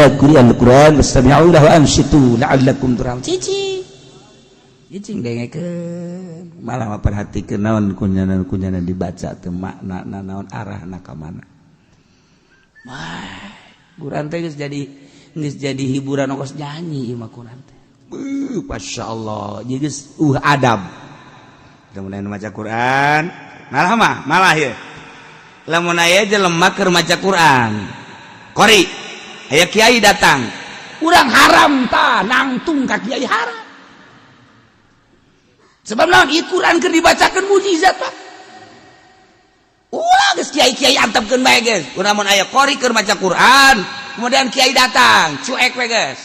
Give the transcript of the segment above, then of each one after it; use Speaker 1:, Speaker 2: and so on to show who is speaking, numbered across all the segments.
Speaker 1: Idza quri'al Qur'an fastami'u lahu wa ansitu la'allakum turhamun. Cici. Cicing dengekeun. Malah mah perhatikeun naon kunyana-kunyana dibaca teh makna naon arahna ka mana. Wah, Quran teh geus jadi hiburan ongkos nyanyi ieu mah Quran teh. Masya Allah, jadi geus adab. Kemudian maca Quran, malah mah malah ya. Lamun aya jelema keur maca Quran, qori, aya kiai datang, urang haram ta nangtung ka kiai, haram. Sebab naon? Ieu Quran keur dibacakeun mukjizat, Pak. Ulah geus kiai-kiai antepkeun bae geus. Urang mun aya qori keur maca Quran, kemudian kiai datang, cuek we geus.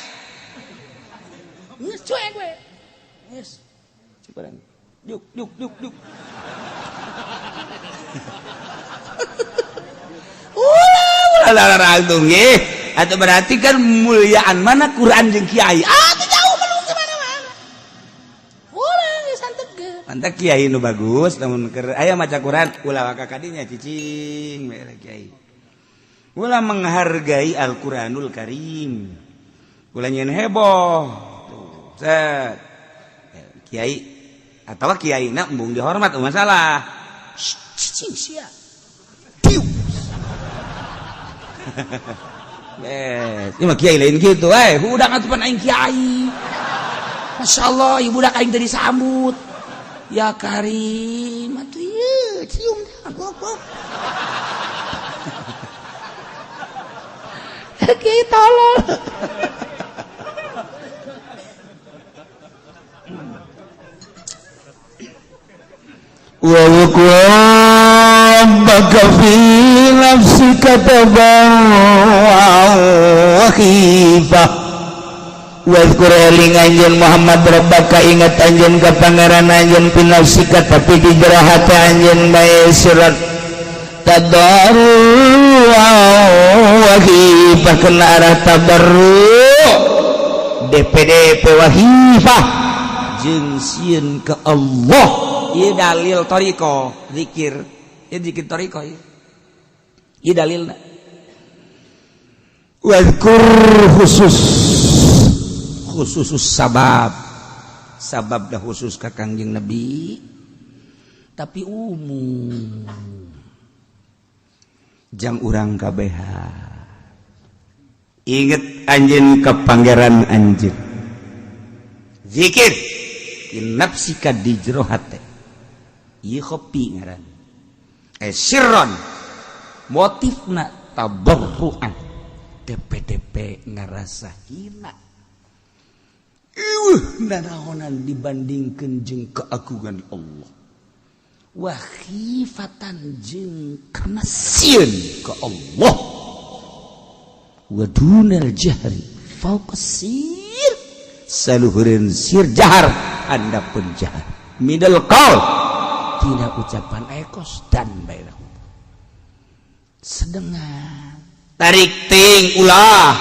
Speaker 1: Geus cuek we. Geus. Cukuran. Yuk, yuk, yuk, yuk. Ulah, ulah langsung ye. Atau berarti kan muliaan mana Quran jeung kiai? Ah, teu jauh melung ke mana-mana. Ulah geus antepkeun. Mantap kiai nu bagus, lamun keur aya maca Quran, ulah waka kadinya cicing we kiai. Ulah menghargai Al-Qur'anul Karim. Ulah nyeun heboh. Tuh, set. Kiai atau kiai na embung dihormat masalah. Cicing sia. Piu. Ini mah kiai lain gitu, eh, hudang atuh pan aing kiai. Masya Allah, ibu budak aing teh disambut. Ya Karim, atuh ieu cium dah, gok. Kiai tolol.
Speaker 2: واذكر ربك في نفسك تضرعا وخيفة. Wadkur eling anjeun Muhammad, rabbaka ingat anjeun ka pangeran anjeun, fi nafsika tapi di jero hate anjeun bae, surat tadarru wa khifah kena arah tadarru DPDP wa khifah
Speaker 1: jeung sieun ke Allah. Ieu dalil thariqah zikir. Ieu zikir thariqah ieu. Ieu dalilna.
Speaker 2: Wadkur khusus
Speaker 1: khusus sabab. Sabab dah khusus ka Kangjeng Nabi. Tapi umum. Jang urang kabeha.
Speaker 2: Inget anjeun ka pangeran anjeun.
Speaker 1: Zikir fi nafsika di jero hate. Ieu khofi ngaran. Sirron motifna tabarruan. DPDP ngarasa hina. Iweuh nanaonan dibandingkeun jeung keagungan Allah. Wa khifatan jeung karena sieun ka Allah. Wa dunal jahri fauqa sir. Saluhureun sir jahar handapeun jahar. Minal qaul tina ucapan ekos dan bae sedengan.
Speaker 2: Tarik ting ulah,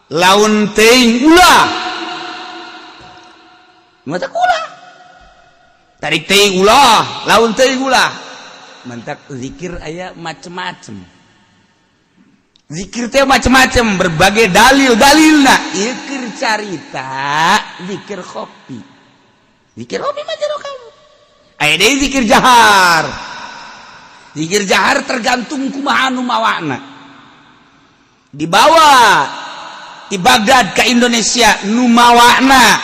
Speaker 2: laun ting ulah,
Speaker 1: mata ulah.
Speaker 2: Tarik ting ulah, laun ting ulah.
Speaker 1: Mantak zikir aya macem-macem, zikir teh macem-macem, berbagai dalil-dalilna. Ieu keur carita zikir khofi. Zikir khofi mah jero kamu. Aya deui zikir jahar. Zikir jahar tergantung kumaha anu mawana. Dibawa di Baghdad ke Indonesia nu mawana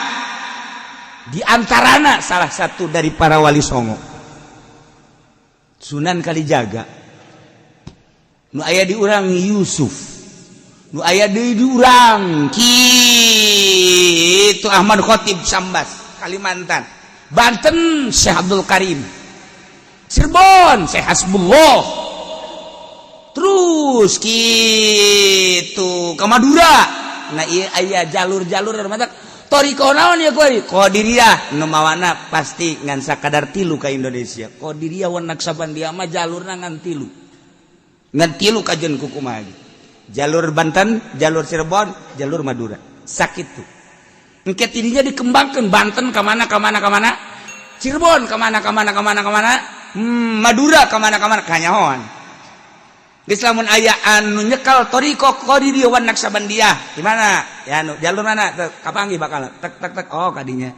Speaker 1: di antarana salah satu dari para wali songo, Sunan Kalijaga. Nu aya di urang Yusuf, nu aya deui di urang kitu Ahmad Khatib Sambas Kalimantan, Banten Syekh Abdul Karim, Cirebon Syekh Hasbullah, terus gitu ke Madura. Nah, iya aya jalur-jalur mata thoriqoh naon ya kuari Qadiriyah nu mawana pasti ngan sakadar tilu ka Indonesia. Qadiriyah wan Naqsyabandiyah mah jalurna ngan tilu, ngan tilu kajen kukumaha, jalur Banten, jalur Cirebon, jalur Madura. Sakit tuh engke tidinya dikembangkan Banten ke mana, ke mana, ke mana, Cirebon ke mana, ke mana, ke mana, ke mana, Madura ke mana, ke mana, kanyahoan. Geus, lamun aya anu nyekal thoriqoh Qadiriyah wan Naqsyabandiyah, di mana ya, anu jalur mana tek, kapanggih bakal tek tek tek. Oh, kadinya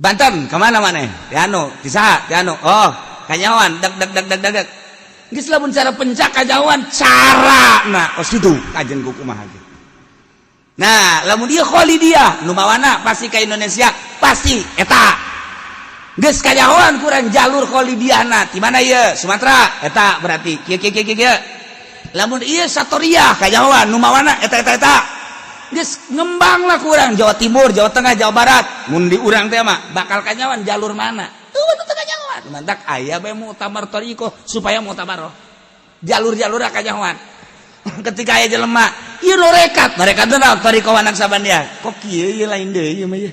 Speaker 1: Banten kemana mana ya, anu di saha ya, anu, oh, kanyawan dek dek dek dek dek dek. Geus, lamun cara pencak kanyawan cara, nah, kos kitu kajen ku kumaha ge. Nah, lamun dia Khalidiyah nu mawana pasti ke Indonesia, pasti eta geus kanyahoan kurang jalur Khalidiyahna di mana ieu Sumatera, eta berarti kieu kieu kieu kieu. Lamun ieu Satoriyah, kanyahoan nu mawana eta eta eta. Geus ngembang lah kurang Jawa Timur, Jawa Tengah, Jawa Barat. Mun di urang teh mah bakal kanyahoan jalur mana tuh nu teu kanyahoan. Mantak aya bae muktamar thoriqoh supaya muktamar jalur-jalur kanyahoan. Ketika aya jelema ieu norekat norekat teh naon, thoriqoh Naqsyabandiyah, kok kieu ieu, lain deui ieu mah, ieu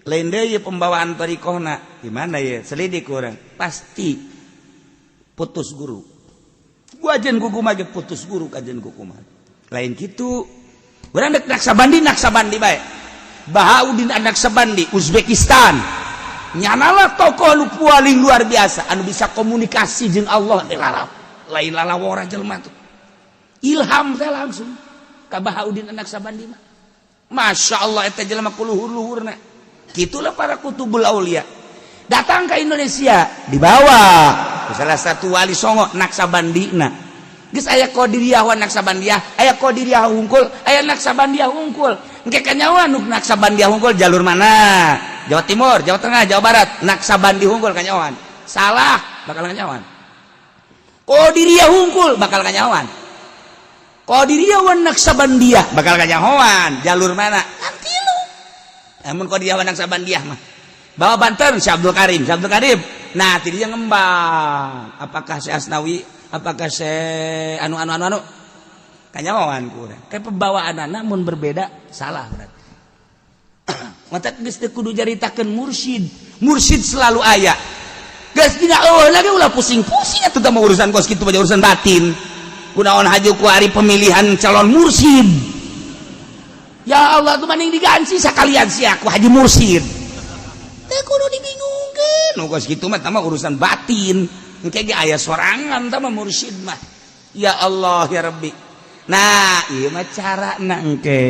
Speaker 1: lain deui pembawaan thoriqohna, gimana ya, selidik kurang pasti putus guru. Gua ajen kuku mah putus guru, kajen kuku mah lain gitu. Urang dek Naksabandi, Naksabandi bae. Bahauddin An-Naqsyabandi, Uzbekistan, nyanalah tokoh nu paling luar biasa anu bisa komunikasi jeung Allah teh lalap lain lalawora jelema tuh, ilham teh langsung ka Bahauddin An-Naqsyabandi mah. Masya Allah, eta jelema kuluhur-luhurna. Gitulah para kutubul aulia datang ke Indonesia, dibawa ke salah satu wali songo Naksabandina. Geus aya Qadiriyah wa Naksabandiyah, aya Qadiriyah hungkul, aya Naksabandiyah hungkul. Engke kanyawan nu Naksabandiyah hungkul jalur mana? Jawa Timur, Jawa Tengah, Jawa Barat, Naksabandi hungkul kanyawan. Salah, bakal kanyawan. Qadiriyah hungkul bakal kanyawan. Qadiriyah wa Naksabandiyah bakal kanyawan. Jalur mana? Nanti lu. Namun Qadiriyah wa Naksabandiyah mah bawa Banten Syekh Abdul Karim, Syekh Abdul Karim. Nah, tidinya ngembang. Apakah Syekh Asnawi, apakah Syekh anu anu anu anu kanyawan kurang. Kayak pembawaan anak mun berbeda salah berarti. Matak geus teu kudu jaritakeun mursyid. Mursyid selalu aya. Geus dina eueuh lagi ulah pusing-pusing atuh mah urusan kos kitu mah, urusan batin. Kunaon haju ku ari pemilihan calon mursyid. Ya Allah, tuh mending diganti sakalian sia ku haji mursyid. Teu kudu dibingungkeun. Nu kos kitu mah mah urusan batin. Engke ge aya sorangan tah mah mursyid mah. Ya Allah ya Rabbi. Nah, ieu mah carana engke.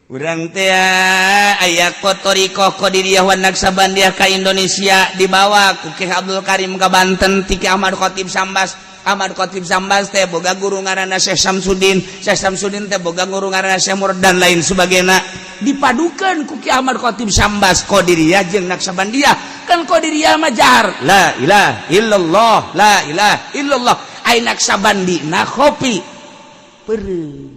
Speaker 1: Urang teh aya thoriqoh Qadiriyah wa Naqsyabandiyah ka Indonesia, dibawa ku Ki Abdul Karim ka Banten ti Ki Ahmad Khatib Sambas. Ahmad Khatib Sambas teh boga guru ngaranna Syekh Samsudin. Syekh Samsudin teh boga guru ngaranna Syekh Murad dan lain sebagainya. Dipadukan ku Ki Ahmad Khatib Sambas Qadiriyah jeung Naqsyabandiyah. Kan Qadiriyah mah jahar la ilaha illallah, la ilaha illallah. Ai Naqsyabandi na khofi, peureum,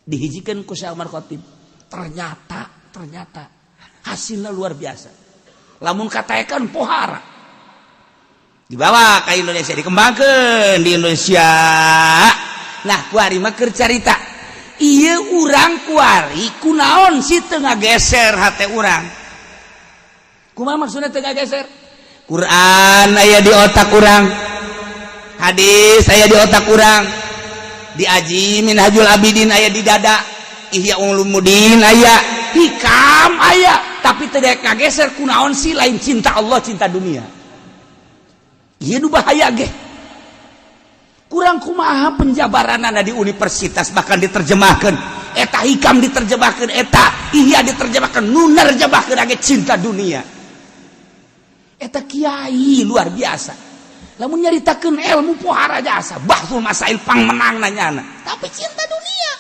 Speaker 1: dihijikan ku Syekh Ahmad Khatib. Ternyata ternyata hasilnya luar biasa. Lamun katakan pohara, dibawa ke Indonesia, dikembangkan di Indonesia. Nah, kuari mah keur carita ieu urang kuari kunaon sih teu ngageser hate urang? Kumaha maksudna teu ngageser? Quran aya di otak urang, hadis aya di otak urang, diaji Minhajul Abidin aya di dada, Ihya Ulumuddin aya, hikam aya, tapi tidak kageser. Kunaon sih? Lain cinta Allah, cinta dunia. Ieu nu bahaya ge. Kurang kumaha penjabaranana di universitas, bahkan diterjemahkan eta hikam, diterjemahkan eta Ihya, diterjemahkan, nu nerjemahkeun ge cinta dunia. Eta kiai luar biasa lamun nyaritakeun ilmu, pohara jasa, bahsul masail pang menang nanyana, tapi cinta dunia.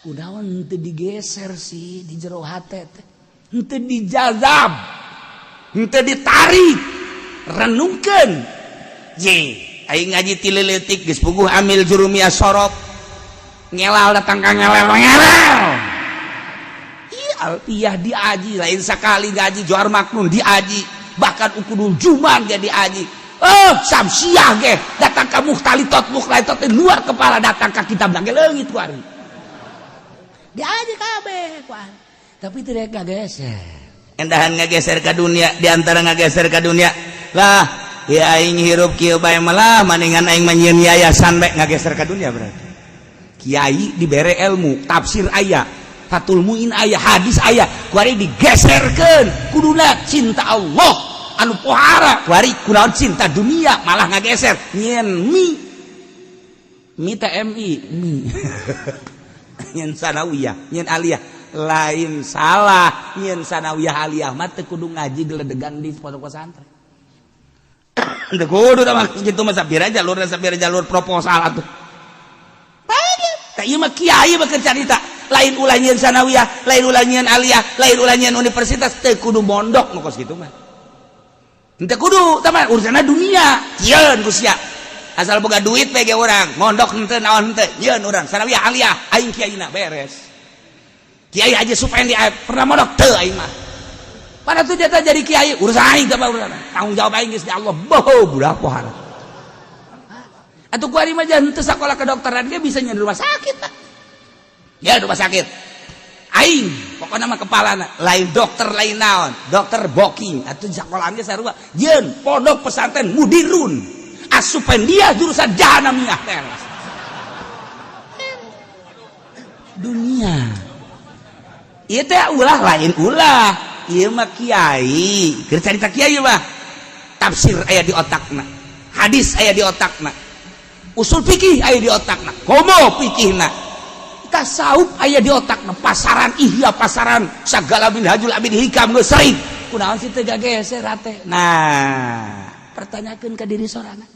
Speaker 1: Kunaon teu digeser sih di jero hate teh? Henteu dijazab, henteu ditarik, renungkeun. Ye, aing ngaji ti leutik geus puguh amil jurumiyah sorof, ngelal datang ka ngelel ngelel. Ih, alfiyah diaji, lain sakali ngaji Johar Maknun diaji, bahkan ukudul juman ge diaji. Oh, samsiah ge datang ka mukhtalitot, mukhtalitot luar kepala, datang ka kitab ge leungit ku ari. Diaji kabeh ku ari. Tapi tidak ngageser. Endahan ngageser ka dunia, diantara ngageser ka dunia lah ya, aing hirup kieu bae malah maningan aing mah yayasan bae, ngageser ka dunia berarti. Kiai dibere ilmu, tafsir aya, Fathul Muin aya, hadis aya, ku ari digeserkeun kuduna cinta Allah. Anu pohara kuari kunaon cinta dunia malah ngageser nyieun mi mi TMI mi nyieun sanawiyah, nyieun aliyah. Lain salah nyieun sanawiyah aliyah mah, teu kudu ngaji geledegan di pondok pesantren, teu kudu tah gitu mah. Sapira jalur, sapira jalur proposal atuh. Tah, ieu mah kiai mah keur carita, lain ulah nyieun sanawiyah, lain ulah nyieun aliyah, lain ulah nyieun universitas, teu kudu mondok nu kos kitu mah. Teu kudu, tah mah urusanna dunia. Nyieun ku sia. Asal boga duit we ge urang, mondok henteu, naon henteu, nyieun urang sanawiyah aliyah, aing kiaina beres. Kiai Haji Supendi pernah mondok teu aing mah. Pada tuh jatah jadi kiai, urusan aing teh urusan. Tanggung jawab aing geus di Allah. Boh, budak pohara. Atuh kuari mah jangan teu sakola kedokteran ge bisa nyieun rumah sakit tah. Ya, rumah sakit. Aing pokoknya mah kepalana lain dokter, lain naon, dokter booking atuh sakolahan ge sarua. Yeun pondok pesantren mudirun asupan dia jurusan jahanamiyah, teras. Dunia. Ieu teh ulah, lain ulah. Ieu mah kiai, keur carita kiai mah tafsir aya di otakna, hadis aya di otakna, usul fikih aya di otakna, komo fikihna, tasawuf aya di otakna, pasaran Ihya, pasaran segala, Minhajul Abidin, Hikam geus sering. Kunaon sih teu gageser hate? Nah, pertanyakeun ka diri sorangan,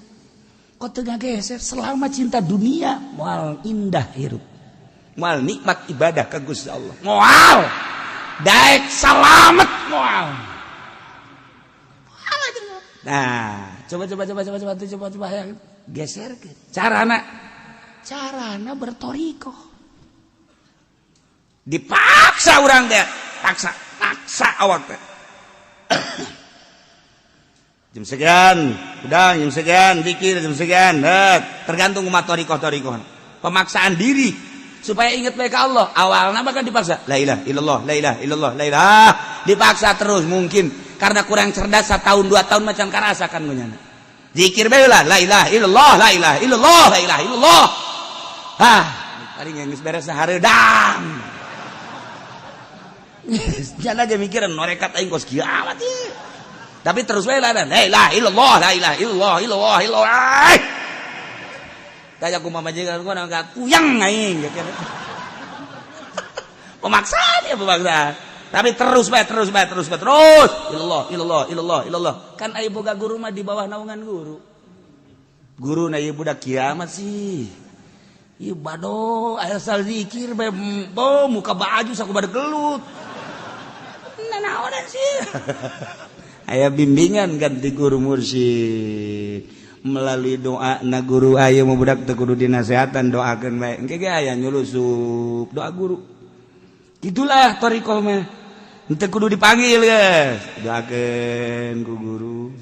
Speaker 1: kok teu gageser? Selama cinta dunia, moal indah hirup, moal nikmat ibadah ka Gusti Allah, moal daek salamet, moal. Nah, coba coba coba coba coba coba coba ya, geser ke carana, carana bertoriko, dipaksa orang teh, paksa paksa awak teh jam sekian udah, jam sekian dikir, jam sekian. Tergantung umat torikoh torikoh, pemaksaan diri supaya ingat baik Allah. Awalnya bahkan dipaksa la ilaha illallah, la ilaha illallah, la ilaha, dipaksa terus. Mungkin karena kurang cerdas, setahun 2 tahun macam karasa kan ngunyana zikir bae lah, la ilaha illallah, la ilaha illallah, la ilaha illallah. Ah, paling yang geus beres hareudang. Jangan aja mikiran norekat aing kos kieu amat ieu. Tapi terus bae lah, la ilaha illallah, la ilaha illallah, illallah, illallah. Tanya ku mama majikan gua nangka puyeng aing gitu. Pemaksaan ya, pemaksaan. Tapi terus bae, terus bae, terus bae, terus. Illallah, illallah, illallah, illallah. Kan aya boga guru mah, di bawah naungan guru. Guru na ieu budak kiamat sih. Ieu bado asal zikir bae, bo muka baju saku bade gelut. Nah, naonan sih? Aya bimbingan ganti guru mursyid melalui doa na guru. Ayo mau budak teu kudu dinasehatan, doakeun bae, engke ge aya nyulusup doa guru. Itulah thariqah mah, henteu kudu dipanggil geus, doakeun ku guru.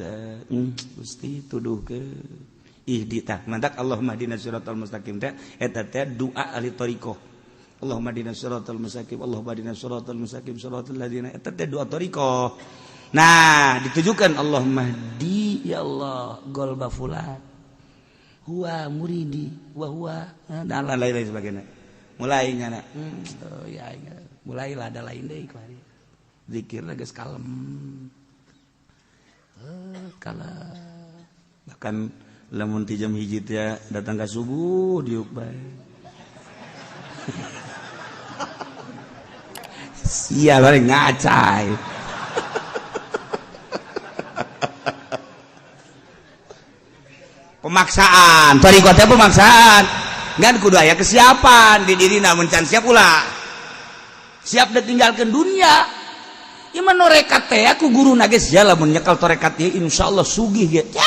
Speaker 1: Gusti, tuduhkeun ihdi tah mantak Allahumma hdina siratal mustaqim teh, eta teh doa ahli thariqah. Allahumma hdina siratal mustaqim, Allahumma hdina siratal mustaqim, siratal ladzina, eta teh doa thariqah. Nah, ditujukan Allahumma di, ya Allah, golba fulan huwa muridi wa huwa dan lain-lain sebagainya. Mulai nyana oh, ya, mulailah ada lain deui kuari zikir geus kalem, kalem. Bahkan lamun ti jam 1 teh datang ka subuh diuk bae. Sia bari ngacai. Pemaksaan thariqah teh pemaksaan kan, kudu aya kesiapan di diri. Namun can siap, ulah. Siap ditinggalkan dunia. Ieu mah norekat teh aku guru geus ya, lamun nyekel torekat ieu insyaallah sugih ge ya.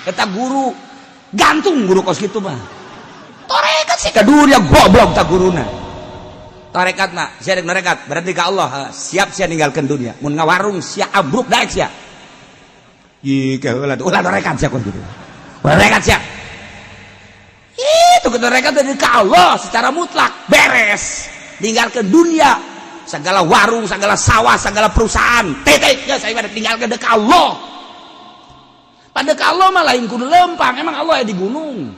Speaker 1: Eta guru gantung, guru kos kitu mah torekat sih ka dunia, goblok ta guruna. Torekat mah sia dek norekat berarti ka Allah siap sia ninggalkeun dunia. Mun ngawarung sia ambruk, daek sia. Ih, keheula ulah norekat sia kos kitu. Mereka siap itu ke mereka dari ke Allah secara mutlak, beres, tinggalkan dunia, segala warung, segala sawah, segala perusahaan, titik ya. Saya pada tinggalkan ke Allah. Pada ke Allah mah lain kudu lempang. Emang Allah ya di gunung?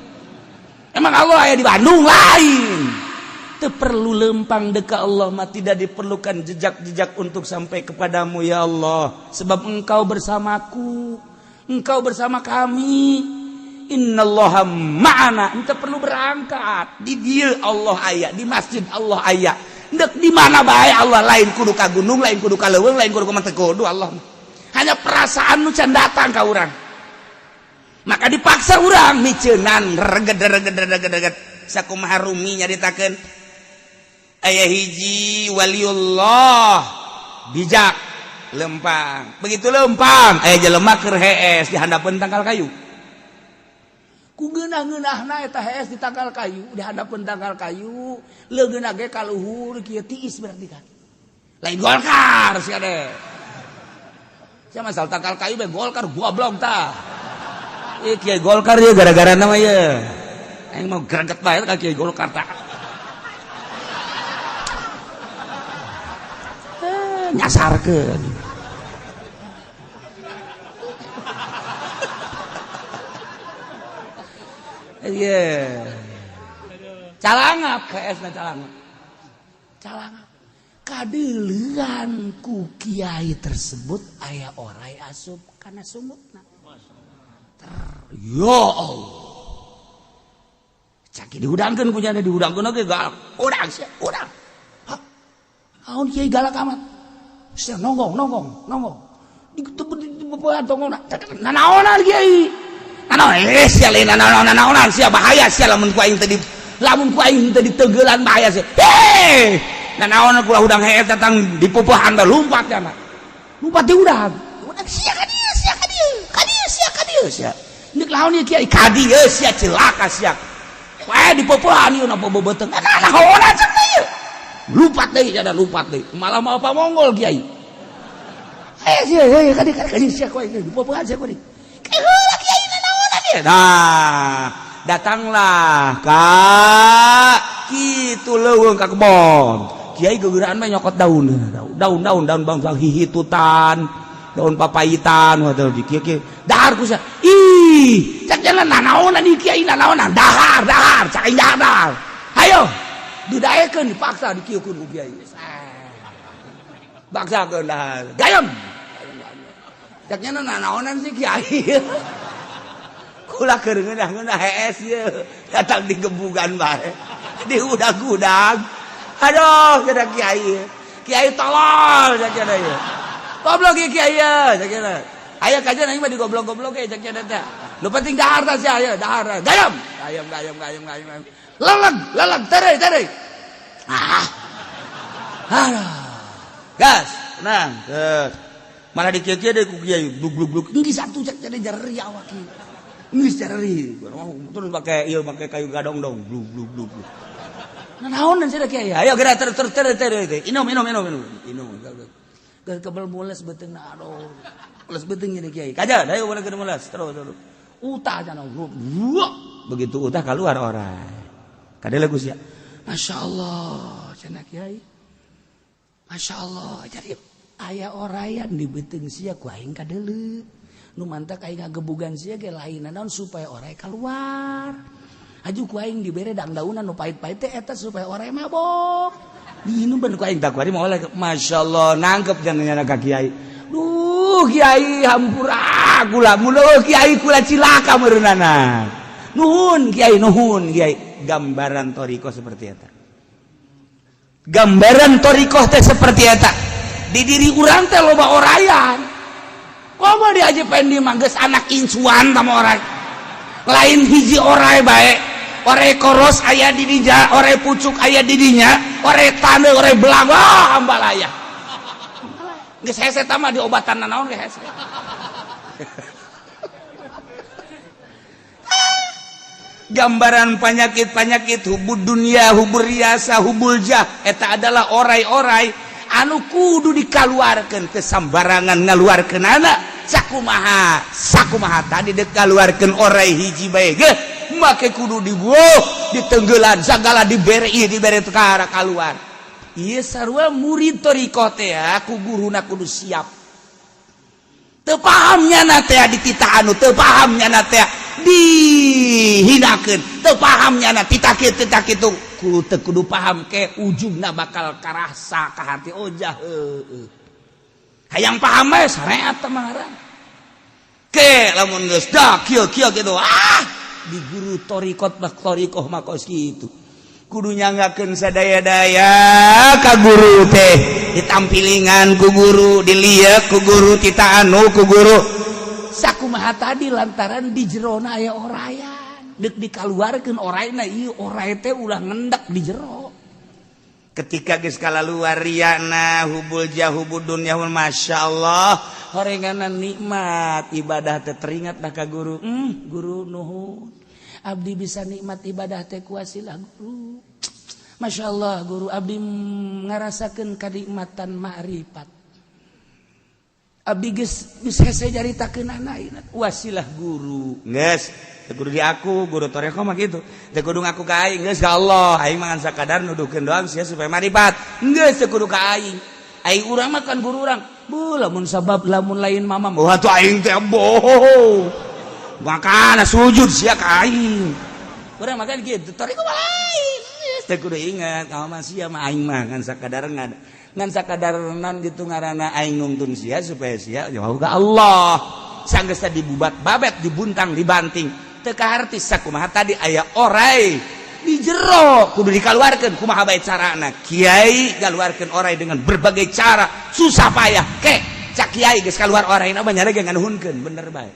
Speaker 1: Emang Allah ya di Bandung? Lain. Teu perlu lempang deka Allah mah, tidak diperlukan jejak-jejak untuk sampai kepadamu, ya Allah, sebab Engkau bersamaku, Engkau bersama kami. Innallaha ma'ana. Ente perlu berangkat, di dieu Allah aya, di masjid Allah aya. Ndek di mana bae Allah, lain kudu ka gunung, lain kudu ka leuweung, lain kudu ka mana kudu Allah. Hanya perasaan nu can datang ka urang, maka dipaksa urang miceunan reged reged reged reged. Sakumaha Rumi nyaritakeun, aya hiji waliullah bijak lempang. Begitu lempang, aya jelema keur hees di handapeun tangkal kayu. Ku ngeunah-ngeunahna eta hees di tangkal kayu, di handapeun tangkal kayu, leungeunna ge ka luhur kieu, tiis berarti kan. Lain Golkar sia deh. Sia masalah tangkal kayu be Golkar, goblok tah. Eh, kiai Golkar ya, gara-gara nama ya. Aing mau greget bae ka kiai Golkar tah. Eh, nyasarkeun. Iya. Calangap KS na calangap. Calangap. Kadeuleuan ku kiai tersebut aya orai asup kana sumutna. Ya Allah. Caki dihudangkeun ku nyana, dihudangkeun oge galak. Udang sia, udang. Hah? Naon kiai galak amat? Sia nonggong nonggong nonggong. Di tongong nanaonan kiai. Nanaon eh sia lain nanaonan nanaonan sia, bahaya sia lamun ku aing teu di lamun ku aing teu diteugelan, bahaya sia. Heh. Nanaonan kula hudang heet datang dipupuhan teh lumpat ya mah. Lumpat di udang. Udang sia ka dieu, sia ka dieu. Ka dieu sia, ka dieu sia. Ndek laon ieu kiai? Ka dieu sia, celaka sia. Wae dipupuhan ieu napa beubeuteng. Nanaonan cenah ieu. Lumpat deui cenah, lumpat deui. Malah mau apa Mongol kiai. Eh sia sia ka dieu ka dieu sia ku aing dipupuhan sia ku dieu. Heula kiai nanaonan ieu. Nah, datanglah ka kitu leuweung ka kebon. Kiai gegeraan mah nyokot daun, daun daun daun bangsa hihitutan, daun papayitan waduh di kieu kieu. Dahar ku sia. Ih, cak jalan nanaonan ieu kiai nanaonan. Dahar, dahar, cak aing dahar, dahar. Hayo. Didaekeun dipaksa dikieukeun ku kiai. Baksakeun dahar. Gayem. Cak nya nanaonan sih kiai. Kula keur ngeunah-ngeunah hees ieu. Datang di gebugan bae. Di udag-udag. Aduh, kira kiai. Kiai tolol cak nya ieu. Goblok ieu kiai ieu cak nya. Aya kajian aing mah digoblok-goblok ge cak nya teh. Nu penting dahar tah sia ieu, dahar. Gayem. Gayem gayem gayem gayem. Leleg, leleg, tere tere. Ah. Aduh. Gas, tenang. Terus. Malah dikieu-kieu deui ku kiai, blug blug blug. Geus satu cak nya jeri awak ieu. Geus jeri. Terus make ieu, make kayu gadong dong, blug blug blug. Naon sia kiai? Ayo geura ter ter ter ter. Inum inum inum inum. Inum. Geus kebel mules beuteungna, aduh. Mules beuteung jadi kiai. Kaja, ayo boleh ke mules. Terus terus. Utah jangan. Begitu utah keluar orang. Kadele sia. Masya Allah, cenah kiai. Masya Allah, jadi aya orayan di beuteung sia ku aing kadeuleu. Nu mantak aing ngagebugan sia ge lain naon supaya orai keluar. Aju ku aing dibere dangdaunan nu pahit-pahit teh eta supaya orai mabok. Diinum ben ku aing tak kuari moal. Masya Allah, nangkep jangan ka kiai. Duh kiai, hampura kula mulo kiai, kula cilaka meureunana. Nuhun kiai, nuhun kiai. Gambaran thoriqoh seperti eta. Gambaran thoriqoh teh seperti eta. Di diri urang teh loba orayan. Komo di Haji Pendi mah geus anak incuan sama orang. Lain hiji orai bae. Orai koros aya di dinya, orai pucuk aya di dinya, orai tanda, orai belang, wah ambalaya. Geus hese tah mah diobatan nanaon ge hese. Gambaran penyakit-penyakit hubud dunia, hubur riasa, hubul jah, eta adalah orai-orai anu kudu dikaluarkeun, teu sambarangan ngaluarkeun anak. Sakumaha, sakumaha tadi dek kaluarkeun orai hiji bae ge, make kudu dibuh, ditenggelan, sagala dibere ieu dibere ka kaluar. Ieu sarua murid thoriqoh teh ku guruna kudu siap. Teu paham nyana teh dititah anu teu paham nyana teh. Dihinakeun, teu paham nyana tita kieu, tita kitu, ku teu kudu paham ke ujungna bakal karasa ka hati. Oh jah, heueuh, hayang paham bae syariat teh mah ngaran. Ke lamun geus dah kieu kieu gitu, ah, di guru torikot mah, torikoh mah kos kitu, kudu nyanggakeun sadaya-daya ka guru teh, ditampilingan ku guru, diliek ku guru, tita anu ku guru. Sakumaha tadi, lantaran di jerona aya orayan, deuk dikaluarkeun orayna, ieu oray teh ulah ngendak di jero. Ketika geus kalaluar riana, hubul jah, hubud dunya, masya Allah, horenganan nikmat ibadah teh, teringat dah ka guru. Guru, nuhun, abdi bisa nikmat ibadah teh ku wasilah guru. Masya Allah, guru, abdi ngarasakeun kanikmatan ma'rifat, abdi geus geus hese nyaritakeun anak wasilah guru. Geus teu kudu diaku guru toreko mah kitu, teu kudu ngaku ka aing, geus ka Allah. Aing mah ngan sakadar nuduhkeun doang sia supaya marifat. Geus teu kudu ka aing. Aing urang mah kan guru urang bu, lamun sabab lamun lain mama, wah, tuh aing teh bohong, makana sujud sia ka aing. Urang makan gitu, toreko mah lain. Teu kudu ingat kamu mah, sia mah, aing mah ngan sakadar ngan sakadar non gitu ngaranna, aing nungtun sia supaya sia jauh ka Allah. Sanggeus dibubat babet, dibuntang dibanting, teu kaharti. Sakumaha tadi, aya orai di jero, kudu dikaluarkeun kumaha bae carana. Kiai ngaluarkeun orai dengan berbagai cara, susah payah. Ke cak kiai geus kaluar orai mah, nyare ge nganuhunkeun bener bae.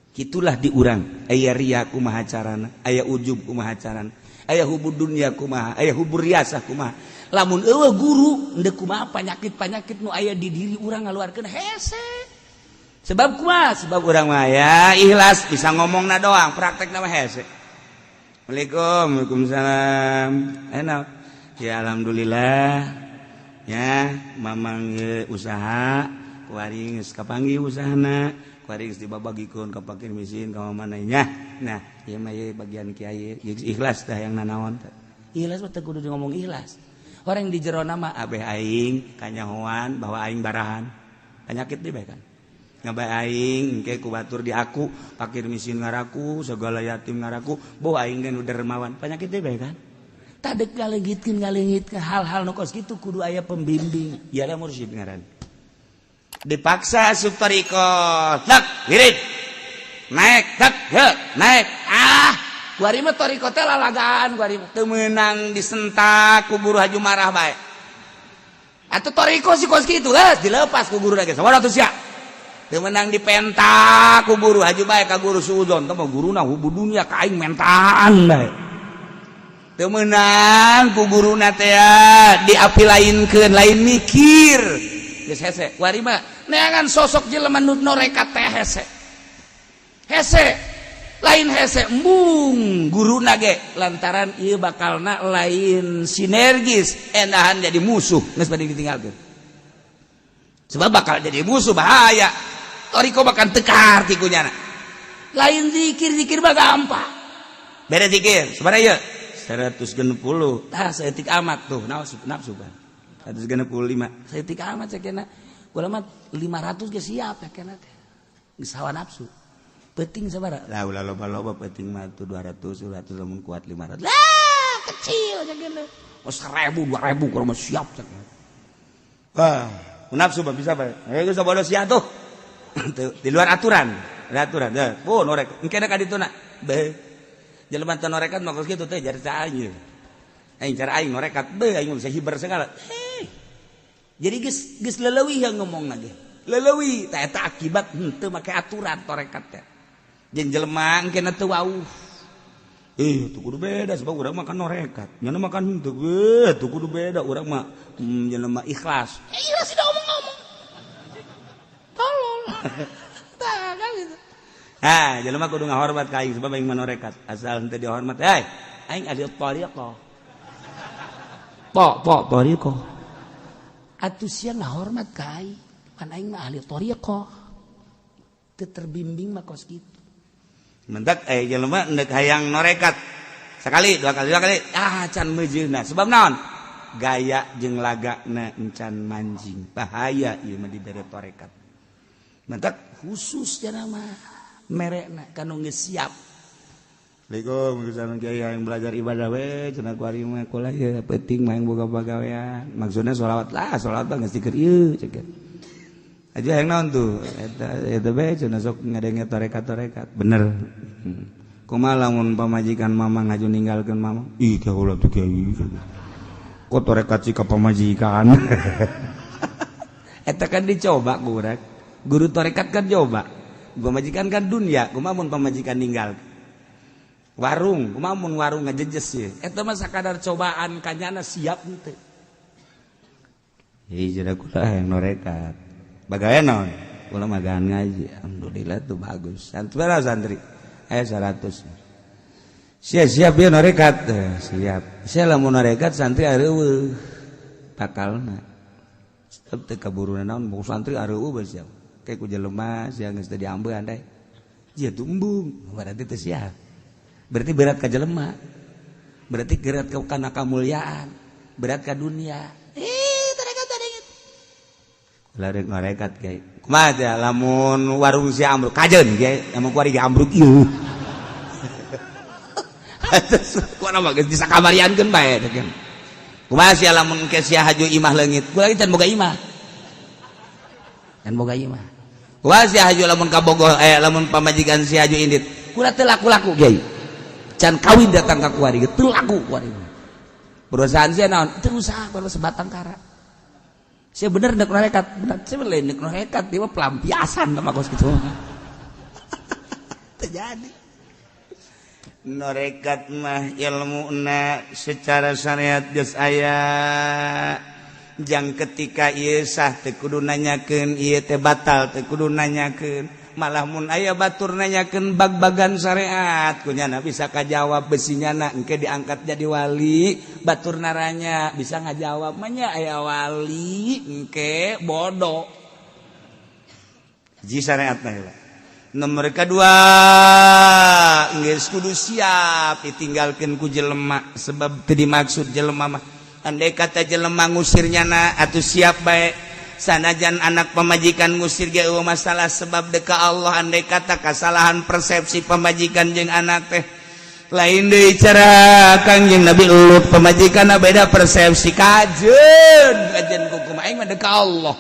Speaker 1: Kitulah di urang, aya ria kumaha carana, aya ujub kumaha carana, aya hubud dunya kumaha, aya hubur riasah kumaha. Lamun eueuh guru, endek kumaha penyakit-penyakit nu aya di diri urang ngaluarkeun hese. Sebab kumaha? Sebab urang mah ya ikhlas bisa ngomongna doang, praktekna mah hese. Assalamualaikum. Waalaikumsalam. Enak ya, alhamdulillah ya, mamang ye, usaha kuari geus kapanggih, usahana kuari geus dibabagikeun ka fakir miskin ka mana nya. Nah, ieu mah ye bagian kiai ikhlas tah yang nanaon teh. Ikhlas mah teu kudu ngomong ikhlas. Orang di jero nama abeh aing kanyahoan bahwa aing barahan penyakit di bae kan ngabai aing engke ku batur di aku, fakir miskin ngaraku, segala yatim ngaraku bahwa aing kan udah dermawan, penyakit di bae kan. Tadek ngaleungitkeun ngaleungitkeun hal-hal nu kos kitu kudu aya pembimbing, ya mursyid ngaran. Dipaksa asup thariqah, tak wirid naik, tak he naik. Ah, kuari mah thariqah teh lalagaan. Kuari mah teu meunang disentak ku guru, haju marah bae. Atuh thariqah si kos kitu geus dilepas ku guru lagi sabaraha atuh sia. Teu meunang dipentak ku guru, haju bae ka guru suudzon teh mah, guruna hubu dunya ka aing mentaan bae. Teu meunang ku guruna teh diapi lainkeun, lain mikir, geus hese. Kuari mah neangan sosok jelema nu norekat teh hese hese, lain hese, embung guruna ge, lantaran ieu bakalna lain sinergis, endahan jadi musuh, geus bade ditinggalkeun sebab bakal jadi musuh. Bahaya thariqah, bahkan teu kaharti ku nyana. Lain zikir, zikir mah gampang, beda zikir sebenarnya 160 tah saeutik amat tuh nafsu, nafsu kan 165 saeutik amat cekena. Kula mah 500 ge siap ya kena teh, geus hawa nafsu. Penting sabaraha lah, ulah loba-loba, penting mah tuh 200, 200, lamun kuat 500 lah, kecil cekena. Oh, 1000, 2000 kalau mah siap cekena. Wah, nafsu mah bisa bae. Eh, geus bodoh sia tuh. Di luar aturan, ada aturan. Oh, norek. Engke ka dituna. Be. Jelema teu norekat mah kitu teh jadi aing. Aing cara aing norekat, be, aing bisa hiber segala. Eh. Jadi geus geus leleuwih yang ngomong lagi. Leleuwih tah eta akibat henteu make aturan torekat teh. Jeung jelema engke teu wauh. Eh, tuh kudu beda sebab urang mah kan norekat. Nyana makan henteu, eh, tuh kudu beda urang mah jelema ikhlas. Eh, ikhlas tidak ngomong-ngomong. Tolol. Tah kan gitu. Ah, jelema kudu ngahormat ka aing sebab aing mah norekat. Asal henteu dihormat, hey, aing ahli thariqah. Po, po, thariqah. Atuh sia ngahormat ka aing. Pan aing mah ahli thariqah. Teu terbimbing mah kos kitu. Mentak eh jelema endek hayang norekat. Sekali, dua kali, dua kali, ah, can meujeuhna. Sebab naon? Gaya jeung lagana encan manjing. Bahaya ieu mah dibere torekat. Mentak khusus jana mah. Merekna kanu geus siap. Assalamualaikum kiai yang belajar ibadah we cenah ku ari mah kula ieu penting mah yang boga pagawean. Maksudna sholawat lah, sholawat mah geus dikeur ieu cek. Aja yang naon tuh eta eta bae cenah sok ngadenge tarekat-tarekat. Bener. Kumaha lamun pamajikan mama ngaju ninggalkeun mama? Ih kaula tuh kiai. Kok tarekat sih ka pamajikan? Eta kan dicoba ku urang. Guru tarekat kan coba. Pamajikan kan dunia, kumaha mun pamajikan ninggal? Warung, kumaha mun warung ngajejes ye. Eta mah sakadar cobaan kanyana siap henteu. Hei jadi kula yang norekat. Bagaimana naon? Kula magaan ngaji. Alhamdulillah tuh bagus. Santri berapa santri? 100. Siap siap ya norekat. Siap. Sia lamun norekat santri areueuh. Bakalna. Tetep teu kaburu naon mau santri areueuh bae siap. Kayak ku jelema sia geus teu diambean teh. Ieu tumbung, berarti teu siap. Berarti berat ka jelema. Berarti berat ka kana kamuliaan, berat ka dunia. Tarekat tarekat. Kula rek ngarekat kiai. Kumaha teh lamun warung si ambruk kajeun kiai, lamun kuari ge ambruk ieu. Kuana mah geus bisa kamariankeun bae teh kan. Kumaha sia lamun ke sia haju imah leungit, kula ge can boga imah. Can boga imah. Kumaha sia haju lamun kabogoh lamun pamajikan sia haju indit, kula teu laku-laku kiai. Can kawin datang ka kuari ge teu laku kuari. Perusahaan sia naon? Teu usaha baru sebatang kara. Sia bener nek nekat, bener sia lain nek nekat, dia mah pelampiasan sama kos kitu. Terjadi. Norekat mah ilmuna secara syariat geus aya. Jang ketika ieu sah teu kudu nanyakeun, ieu teh batal teu kudu nanyakeun. Malah mun aya batur nanyakeun bag-bagan syariat kunyana bisa kajawab besinya engke diangkat jadi wali, batur naranya bisa ngajawab mah nya aya wali engke bodoh. Ji syariat mah heula. Nomor kedua geus kudu siap ditinggalkeun ku jelema sebab teu dimaksud jelema mah. Andai kata jelema ngusir nyana atuh siap bae. Sanajan anak pamajikan ngusir ge eueuh masalah sebab deka Allah. Andai kata kesalahan persepsi pamajikan jeung anak teh lain deui cara Kangjeng Nabi Lut, pamajikan beda persepsi kajeun kajeun kumaha aing mah deka Allah.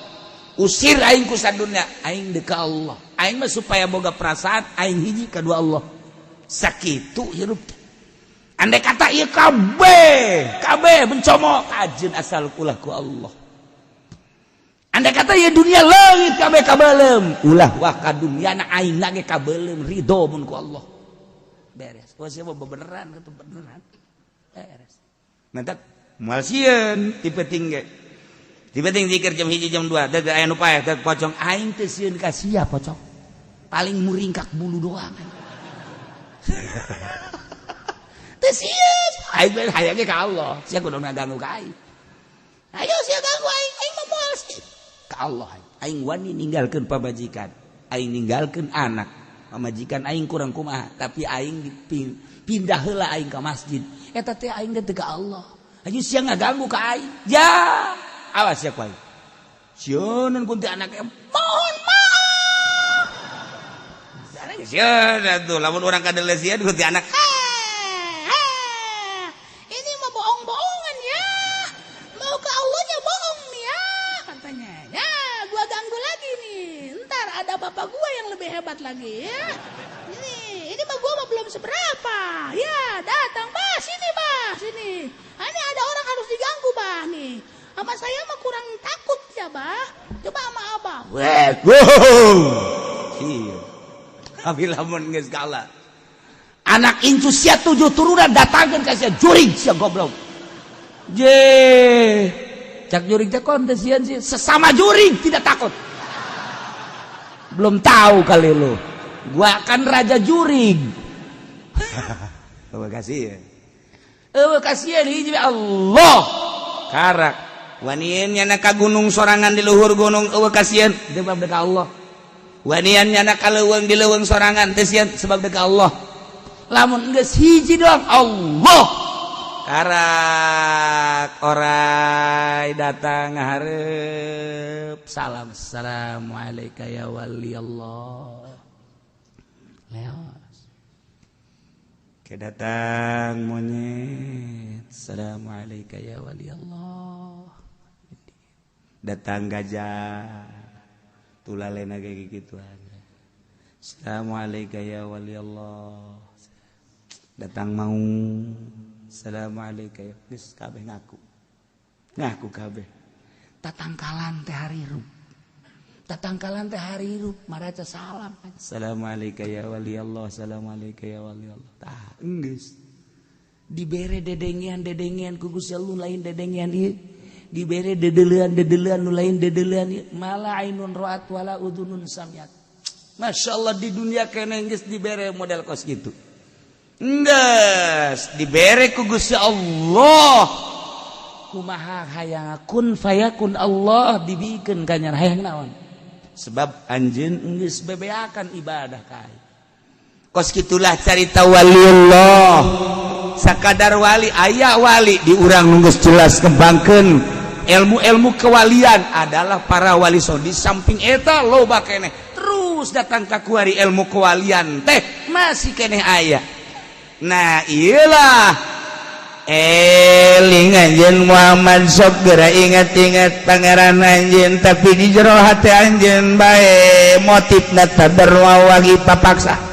Speaker 1: Usir aing ku sadunya aing deka Allah. Aing mah supaya boga perasaan aing hiji kadua Allah. Sakitu hirup teh. Andai kata ieu kabeh kabeh mencomok kajeun asal ulah ku Allah. Andai kata ieu dunia leungit kabeh kabelem, ulah wah ka dunia na aing ge kabelem ridho mun ku Allah. Beres. Wah sia mah beneran kitu beneran. Beres. Mantak moal sieun ti peuting ge. Ti peuting zikir jam 1 jam 2 deuk aya nu paeh deuk pocong aing teu sieun ka sia pocong. Paling muringkak bulu doang. Teu sieun. Aing mah hayang ge ka Allah. Sia kudu ngaganggu ka aing. Ayo sia ganggu aing, aing mah moal sieun. Ka Allah aing. Aing wani ninggalkeun pamajikan, aing ninggalkeun anak. Pamajikan aing kurang kumaha, tapi aing dipindah heula aing ka masjid. Eta teh aing teh ka Allah. Ayo sia ngaganggu ka aing. Ya, awas sia ku aing. Sieun kunti anak mohon maaf. Sieun atuh lamun urang kadele sieun kunti anak.
Speaker 3: Ini mah bohong-bohongan ya. Mau ke Allahnya bohong nih ya katanya. Ya, gua ganggu lagi nih. Ntar ada bapak gua yang lebih hebat lagi ya. Ini mah gua mah belum seberapa. Ya, datang bah sini bah sini. Ah, ini ada orang harus diganggu bah nih. Sama saya mah kurang takut ya bah. Coba sama abah.
Speaker 1: Weh, wow. Iya. Tapi lamun geus kalah. Anak incu sia 7 turunan datangkeun ka sia jurig sia goblok. Je. Cak jurig teh kon teh sieun sih sesama jurig tidak takut. Belum tahu kali lu. Gua kan raja jurig. Terima kasih ya. Kasihan hiji Allah. Karak. Wanian nyana ka gunung sorangan di luhur gunung eueuh kasieun sebab deka Allah. Wanian nyana ka leuweung di leuweung sorangan teu sieun sebab deka Allah. Lamun geus hiji doang Allah. Karak orai datang ngahareup salam assalamualaikum ya wali Allah. Leos. Kedatang monyet. Assalamualaikum ya wali Allah. Datang gajah. Tulalena kayak gitu aja. Assalamualaikum ya wali Allah. Datang mau. Assalamualaikum ya. Geus kabeh ngaku. Ngaku kabeh.
Speaker 3: Tatangkalan teh harirup. Tatangkalan teh harirup maraca salam.
Speaker 1: Assalamualaikum ya wali Allah. Assalamualaikum ya wali Allah. Tah, enggeus.
Speaker 3: Dibere dedengean-dedengean ku Gusti Allah, lain dedengean ieu. Dibere dedelean-dedelean nu lain dedelean ieu. Ma la ainun ra'at wala udhunun samiat.
Speaker 1: Masya Allah, di dunia kene geus dibere model kos gitu. Enggeus dibere ku Gusti Allah.
Speaker 3: Kumaha hayang kun fayakun Allah dibikeun ka hayang naon?
Speaker 1: Sebab anjeun
Speaker 3: geus bebeakan ibadah kai.
Speaker 1: Kos gitulah carita waliullah. Sakadar wali, aya wali di urang nu geus jelas kembangkeun ilmu-ilmu kewalian adalah para wali. So di samping eta loba keneh terus datang ka kuari ilmu kewalian teh masih keneh aya. Nah, iyalah,
Speaker 2: eling anjeun Muhammad, sok geura ingat-ingat Pangeran anjeun, tapi di jero hati anjeun bae motifna tadarrua wagi papaksa.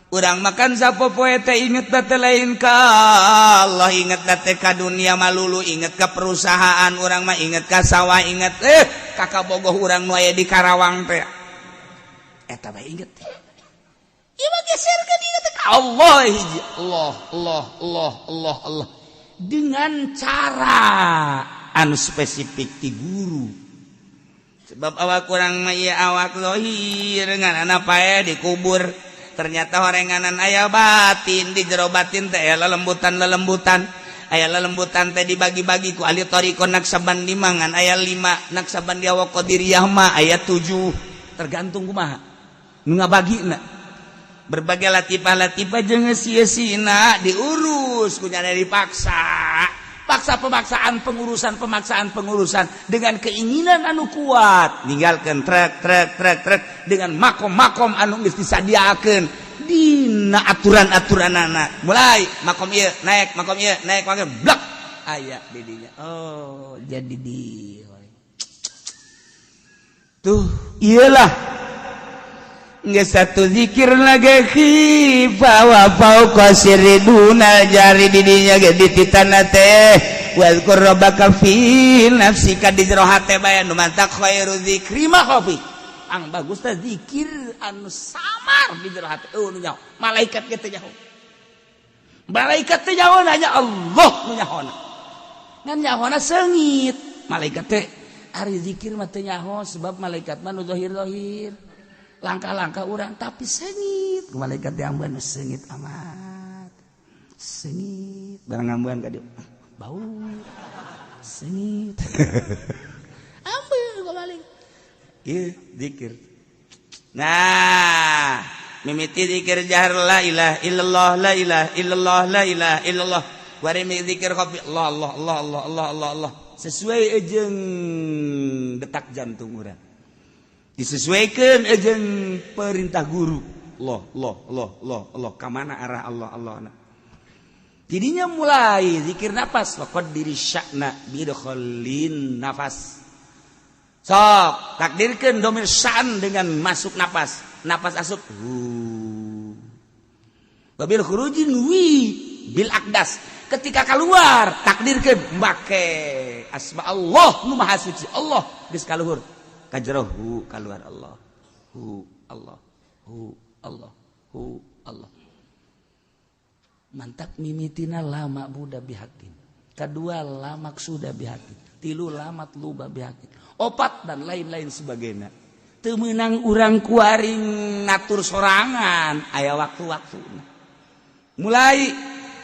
Speaker 1: Urang makan sapopoe teh inget teh lain ka Allah, inget teh ka dunia malulu, inget ka perusahaan urang mah, inget ka sawah, inget kakak bogoh urang nu aya di Karawang teh, eta bae inget teh.
Speaker 3: Ieu mah geserkeun ieu teh ka
Speaker 1: Allah hiji, Allah, Allah, Allah, Allah, Allah, dengan cara anu spesifik ti guru. Sebab awak kurang mah ieu awak zahir ngan pae dikubur, ternyata horenganan aya batin. Di jero batin teh aya lelembutan lelembutan, aya lelembutan teh dibagi-bagi ku ahli thariqah Naksabandi mangan aya 5, Naksabandi wa Qadiriyah mah aya 7, tergantung kumaha nu ngabagina. Berbagai latifah-latifah jeung sia-sina diurus kunyana dipaksa paksa, pemaksaan, pengurusan, pemaksaan, pengurusan dengan keinginan anu kuat, ninggalkan trek trek trek trek dengan makom-makom anu geus disadiakeun dina aturan-aturan anak. Mulai makom ieu naik, makom ieu naik, makom blak aya di dinya. Oh, jadi di tuh iyalah.
Speaker 2: Nggak satu zikir lagi khifa wa fauqa sirri duna jari di dinya ge dititana teh wazkur rabbaka fi nafsika,
Speaker 1: di jero hate bae nu mantak khairu zikri ma khafi. Ang bagus teh zikir anu samar di jero hate. Oh, nu nyaho malaikat ge teu nyaho, malaikat teh nyaho, hanya Allah nu nyahona,
Speaker 3: ngan nyahona seungit. Malaikat teh ari zikir mah teu nyaho, sebab malaikat mah nu zahir-zahir langkah-langkah orang, tapi seungit malaikat diamban seungit amat, seungit
Speaker 1: barang ngambuan ka dieu.
Speaker 3: Bau seungit ambil gua balik.
Speaker 1: Ieu zikir. Nah, mimiti zikir jahar la ilaha illallah, la ilaha illallah, la ilaha illallah. Bari zikir khafi Allah, Allah, Allah, Allah, Allah, Allah, Allah, sesuai jeung detak jantung urang, disesuaikan jeung perintah guru. Allah, Allah, Allah, Allah, Allah, kamana arah Allah, Allah. Nah, jadinya mulai zikir nafas diri syakna bidkholin nafas. Sok takdirkan domir sya'n dengan masuk nafas, nafas asup hu, wabil khurujin wi bil akdas. Ketika keluar takdirkan make asma Allah nu maha suci. Allah geus kaluhur kajero hu, keluar Allah, hu, Allah, hu, Allah, hu, Allah.
Speaker 3: Mantap, mimitina la ma'buda bihaqqin, kedua la maksuda bihaqqin, tilu la matluba bihaqqin, opat dan lain-lain sebagainya.
Speaker 1: Teu meunang urang kuari ngatur sorangan, aya waktu-waktu. Mulai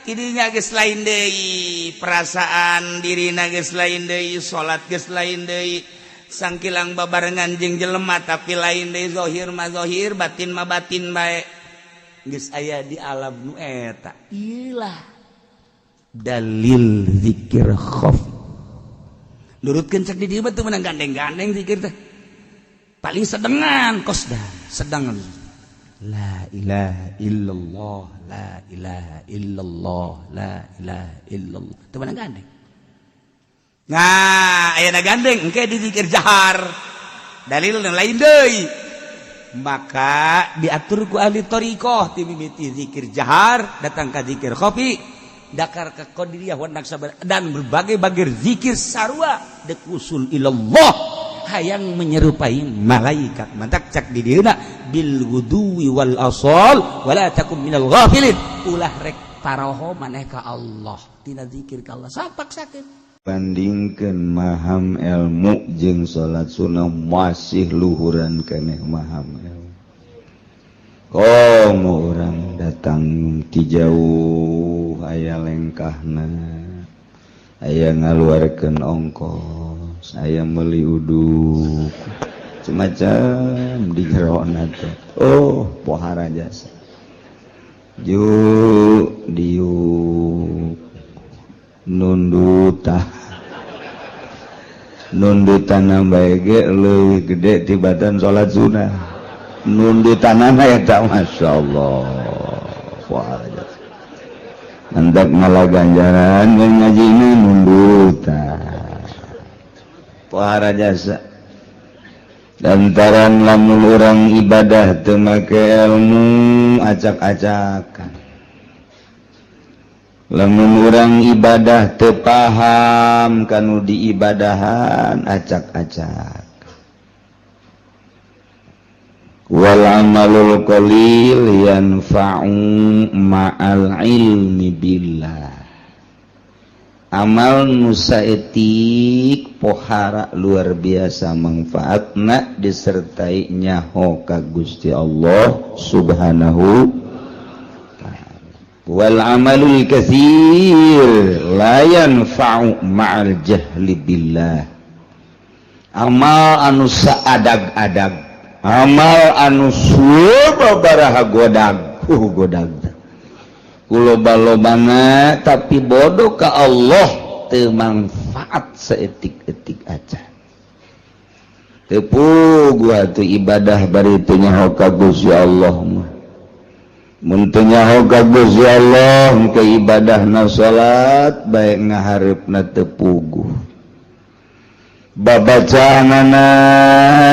Speaker 1: tidinya geus lain deui perasaan dirina, geus lain deui salat, geus lain deui sangkilang babarengan jeung jelema, tapi lain deui. Zahir mah zahir, batin mah batin bae, geus aya di alam nu eta.
Speaker 3: Ilah
Speaker 1: dalil zikir khafi. Nurutkeun cek di dieu mah teu meunang gandeng-gandeng zikir teh, paling sedengan kos dah sedengan. La ilaha illallah, la ilaha illallah, la ilaha illallah. Teu meunang gandeng. Nah, ayeuna gandeng engke di zikir jahar. Dalil lain deui. Maka diatur ku ahli thariqah ti mimiti zikir jahar datang ka zikir khafi, dakar ke qadiriyah wa naqsyabandiyah dan berbagai-bagai zikir sarua dek usul ilallah, hayang menyerupai malaikat. Mantak cak di dieuna bil ghuduwi wal asal wala takum minal ghafilin, ulah rek paroho maneh ka Allah tina zikir ka Allah sok paksakeun.
Speaker 2: Bandingkan maham ilmu jeung salat sunnah, masih luhuran keneh maham ilmu. Oh, orang datang ti jauh, aya lengkahna, aya ngaluarkeun ongkos, aya meuli uduk semacam di jerona teh. Oh, pohara jasa ju diuk nundutah nundutan bae ge leuwih gede tibatan salat sunnah nundutanana eta. Masya Allah, wah, hendak malah ganjaran ngajina nundutan, pohara jasa. Lantaran lamun orang ibadah teu make ilmu, acak-acakan. Lamun orang ibadah teu paham kanu diibadahan, acak-acak. Wal amalul qalil yanfa'u ma'al ilmi billah. Amal nu saeutik pohara luar biasa manfaatna disertai nyaho ka Gusti Allah Subhanahu. Wal amalul katsir la yanfa'u ma'al jahli billah. Amal anu saadag-adag, amal anu baraha godag, godag kuloba-lobana, tapi bodoh ka Allah, teu manfaat saeutik-eutik aja. Teu puguh atuh ibadah bari teu nyaho ka Gusti Allah mah. Mun teu nyaho ka Gusti Allah ke ibadahna, salat bae ngaharepna teu puguh, babacaanana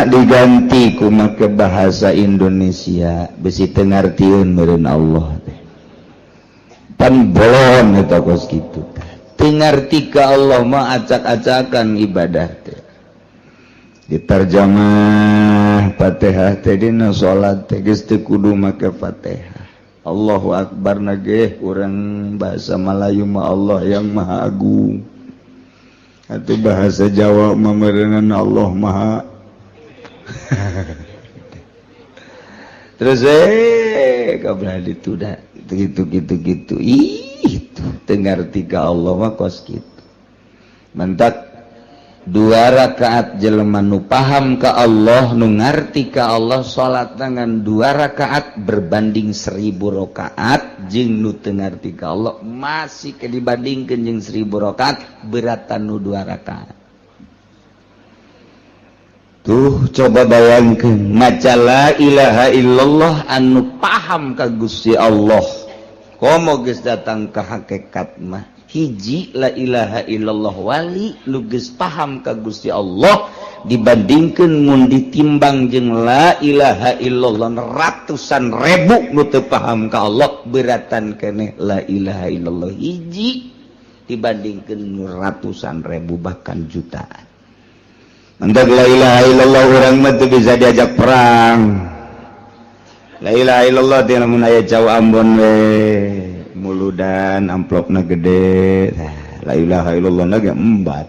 Speaker 2: diganti ku make bahasa Indonesia, besi teu ngartieun meureun Allah teh. Pan bolon eta kos kitu teh. Teu ngarti ka Allah mah acak-acakan ibadah teh. Diterjemah Fatihah teh dina salat teh geus teu kudu make Fatihah. Allahu Akbar na ge urang bahasa Melayu mah Allah yang Maha Agung atau bahasa Jawa mah meureunan Allah Maha. Terus kabeh itu dah gitu gitu gitu. Ih, itu teu ngarti ka Allah mah kos kitu. Mantak dua rakaat jelema nu paham ka Allah, nu ngarti ka Allah, salat dengan dua rakaat berbanding 1000 rakaat jeung nu teu ngarti ka Allah, masih ke dibandingkeun jeung 1000 rakaat, beratan nu dua rakaat. Tuh, coba bayangkan maca la ilaha illallah anu paham ka Gusti Allah, komo geus datang ke hakikat mah, hiji la ilaha illallah wali nu geus paham ka Gusti Allah dibandingkan mun ditimbang jeung la ilaha illallah ratusan ribu nu teu paham ka Allah, beratan keneh la ilaha illallah hiji dibandingkan ratusan ribu bahkan jutaan. Mantak la ilaha illallah urang mah teu bisa diajak perang. La ilaha illallah teh lamun aya cau Ambon we muludan, amplopna gede. La ilaha illallah na ge embat.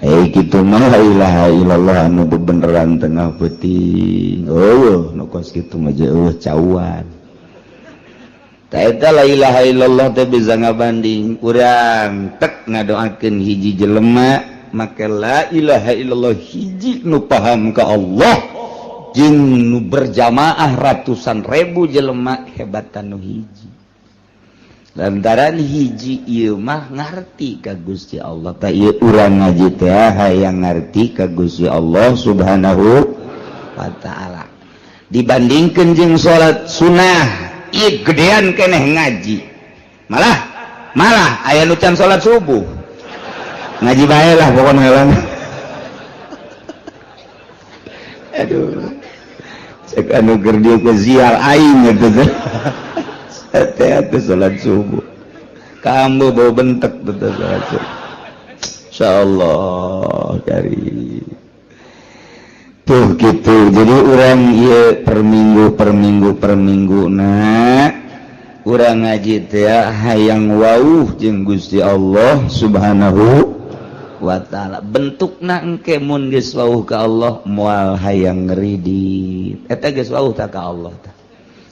Speaker 2: Eh, kitu mah la ilaha illallah anu bebeneran tengah peuting. Oh, nu kos kitu mah jeuh cauan. Ta eta la ilaha illallah teh bisa ngabanding urang tek ngadoakeun hiji jelema make la ilaha illallah hiji nu paham ka Allah jeung nu berjamaah ratusan ribu jelema, hebatan nu hiji, lantaran hiji ieu mah ngarti ka Gusti Allah. Ta ieu urang ngaji teh hayang ngarti ka Gusti Allah Subhanahu wa taala. Dibandingkan jeung salat sunnah, ieu gedean keneh ngaji. Malah malah aya nu can salat subuh. Ngaji bae lah pokoknya lah. Aduh, cek anu keur dieu ke zial aing gitu teh. Teh atuh salat subuh. Kamu bau bentek tuh salat subuh. Insyaallah kari. Tuh gitu. Jadi urang ieu per minggu, per minggu, per minggu, nah urang ngaji teh hayang wauh jeung Gusti Allah Subhanahu wa Ta'ala. Bentukna engke mun geus wauh ka Allah, moal hayang ngeridit. Eta geus wauh ta ka Allah tah.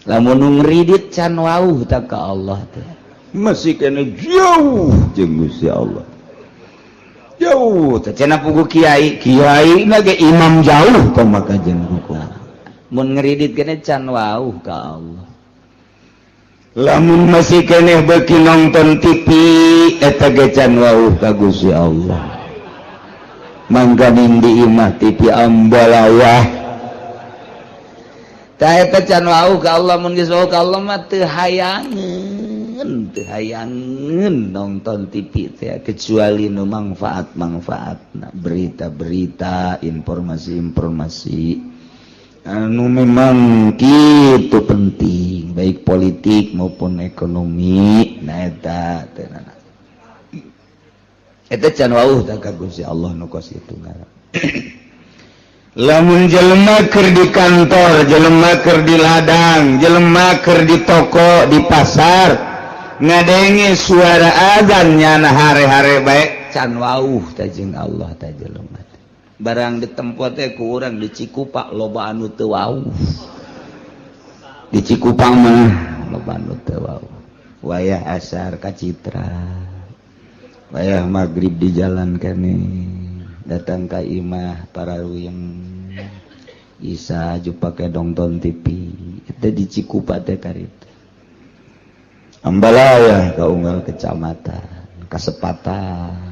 Speaker 2: Lamun nu ngeridit, can wauh ta ka Allah teh, masih kena jauh jeung Gusti Allah, jauh teh. Cenah pugu kiai, kiai na ge imam jauh tah maka jeung hukum. Mun ngeridit kene can wauh ka Allah. Lamun masih keneh beuki nonton TV, eta ge can wauh ka Gusti Allah. Mangkaning di imah TV ambalawah tah, eta can wauh ka Allah. Mun geus wauh ka Allah mah teu hayangeun, teu hayangeun nonton TV teh, kecuali nu manfaat-manfaatna, berita-berita, informasi-informasi anu memang gitu penting, baik politik maupun ekonomi. Nah, eta teh, eta can wauh tah ka Gusti Allah nu kos kitu ngaran. Lamun jelema keur di kantor, jelema keur di ladang, jelema keur di toko, di pasar, ngadenge suara azan, nyana hare-hare bae, can wauh tah jeung Allah tah jelema. Barang ditempo teh ku urang di Cikupa loba anu teu wauh. Di Cikupang mah loba anu teu wauh. Wayah asar ka Citra, wayah maghrib di jalan kene, datang ka imah para yang Isa ju pake nonton TV. Itu di Cikupa teh karita. Ambalaya ka unggal kecamatan, kasepatan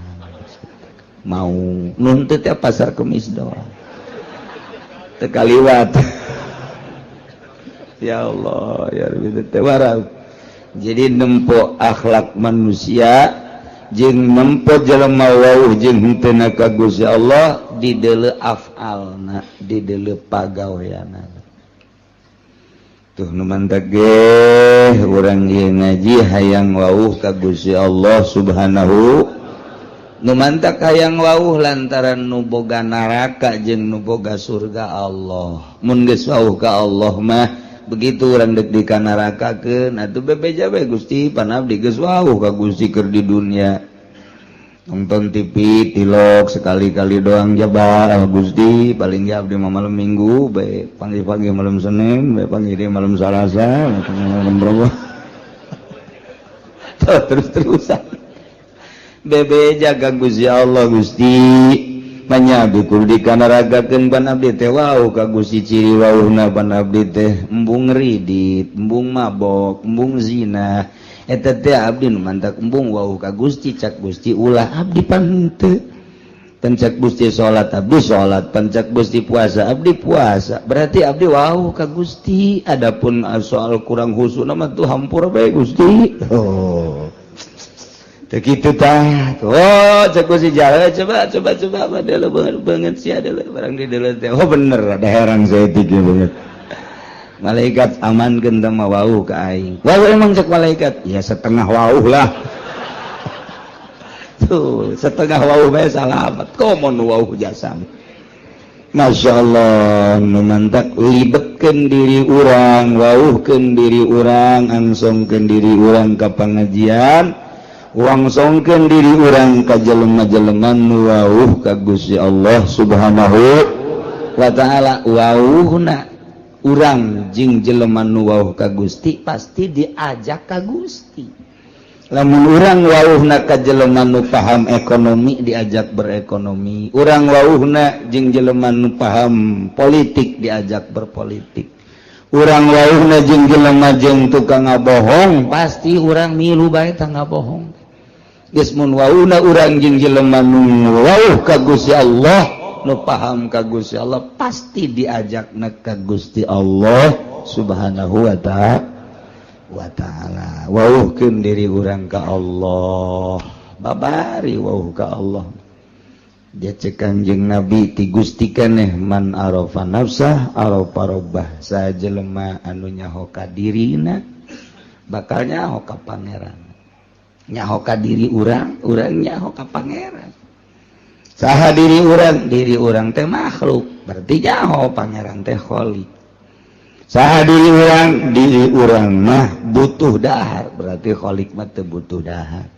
Speaker 2: mau nuntut ya, pasar Kemis doang teu kaliwat. Ya Allah ya Rabbi, teh warau. Jadi nempo akhlak manusia jeung nempo jelema wauh jeung henteu ka Gusti Allah di deuleu afalna, di deuleu pagaweanna. Tuh, nu mantak ge urang ieu ngaji hayang wauh ka Gusti Allah Subhanahu. Nu mantak hayang wauh lantaran nu boga naraka jeung nu boga surga Allah. Mun geus wauh ka Allah mah, begitu urang dek di kanarakakeun atuh bebeja bae, "Gusti, pan abdi geus wauh ka Gusti keur di dunia. Nonton TV tilok sekali-kali doang jaba Gusti, paling ge abdi mah malam Minggu bae, pagi-pagi malam Senin bae, pagi di malam Salasa, malam Rebo." Terus-terusan bebeja ka Gusti Allah, "Gusti, manya abdi kudu dikanarakakeun, pan abdi teh wauh ka Gusti. Ciri wauhna pan abdi teh embung ngeridit, embung mabok, embung zina. Eta teh abdi nu mantak embung wauh ka Gusti." Cak Gusti, "Ulah, abdi pan henteu. Pan cek Gusti salat, abdi salat. Pan cek Gusti puasa, abdi puasa. Berarti abdi wauh ka Gusti. Adapun soal kurang khusyuk mah tuh hampura bae, Gusti." Oh, begitu tah. Oh, cek Gusti, "Jalan, coba coba coba apa dia banget banget sih ada barang di dalam teh." Oh, bener, ada herang saya tiga banget. "Malaikat, amankeun teh mah wauh ka aing." "Wauh emang?" cek malaikat. "Ya, setengah wauh lah." Tuh, setengah wauh bae salamat, komo nu wauh jasa. Masya Allah, nu mantak libetkeun diri urang, wauhkeun diri urang, angsongkeun diri urang ka pengajian, wangsongkeun diri urang ka jelema-jelema nu wauh ka Gusti Allah Subhanahu wa Ta'ala. Wauhna urang jeung jelema nu wauh ka Gusti pasti diajak ka Gusti. Lamun urang wauhna ka jelema nu paham ekonomi, diajak berekonomi. Urang wauhna jeung jelema nu paham politik, diajak berpolitik. Urang wauhna jeung jelema jeung tukang ngabohong, pasti urang milu bae tah ngabohong. Geus, mun wauhna urang jeung jelema nu wauh ka Gusti Allah. Nu paham ka Gusti Allah pasti diajakna ka Gusti Allah Subhanahu wa ta'ala wa ta'ala. Wauhkeun diri urang ka Allah, babari wauh ka Allah. Dia cek Kanjeng Nabi ti Gusti keneh, man arafa nafsah arafa rabbah. Sajelema anu nyaho ka dirina bakal nyaho ka Pangeran. Nyaho ka diri urang, urang nyaho ka Pangeran. Saha diri urang? Diri urang teh makhluk, berarti nyaho Pangeran teh kholik. Saha diri urang? Diri urang mah butuh dahar, berarti kholik mah teu butuh dahar,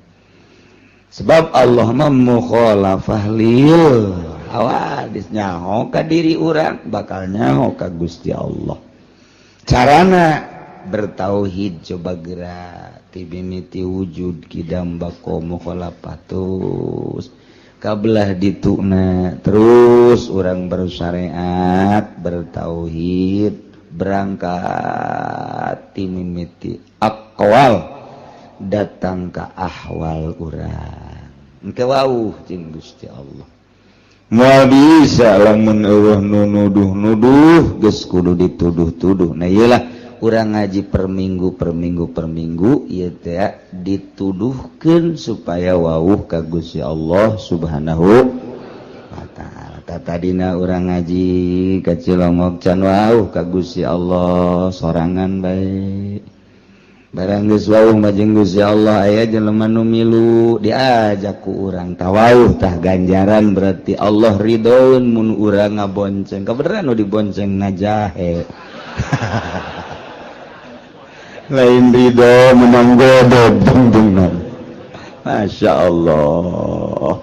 Speaker 2: sebab Allah mah mukhalafah lil hawadis. Nyaho ka diri urang bakal nyaho ka Gusti Allah. Carana bertauhid. Coba gerak ti mimiti wujud, kidam, bako, mukhalafah, terus kabelah dituna, terus urang bersyariat, bertauhid, berangkat ti mimiti aqwal datang ke ahwal urang, engke wauh jeung Gusti Allah. Moal bisa lamun euweuh nu nuduh-nuduh, geus kudu dituduh-tuduh. Nah, iyalah urang ngaji per minggu, per minggu, per minggu ieu teh dituduhkeun supaya wauh ka Gusti Allah Subhanahu wa Ta'ala. Tadina urang ngaji ka Cilongok can wauh ka Gusti Allah, sorangan bae. Barang geus wauh mah jeung Gusti Allah, aya jelema nu milu diajak ku urang, tawauh tah ganjaran, berarti Allah ridhoeun mun urang ngabonceng. Kebenaran nu dibonceng ngajahe, lain ridho, menang godog dungdungna. Masya Allah,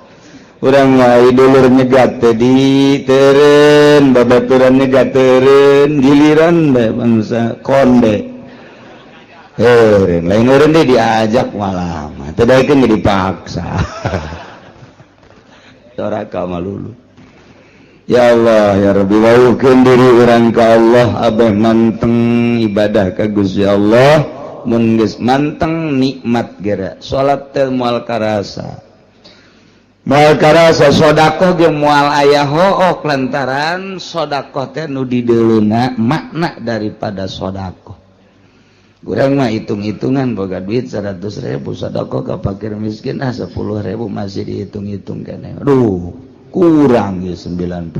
Speaker 2: urang mah dulur nyegat teh di teureun, babaturan nyegat teureun, giliran bae bangsa konde heureun, lain eureun deh diajak malah mah teu daekeun, jadi dipaksa. Doraka malulu. Ya Allah ya Rabbi, wauhkeun diri urang ka Allah, abeh manteng ibadah ka Gusti Allah. Mun geus manteng, nikmat gera. Salat teh moal karasa, moal karasa. Sedekah ge moal aya hook, lantaran sedekah teh nu dideuleuna makna daripada sedekah. Urang mah hitung-hitungan, boga duit 100.000, sedekah ka fakir miskin ah 10.000, masih dihitung-hitung keneh. Aduh, kurang ya 90.000,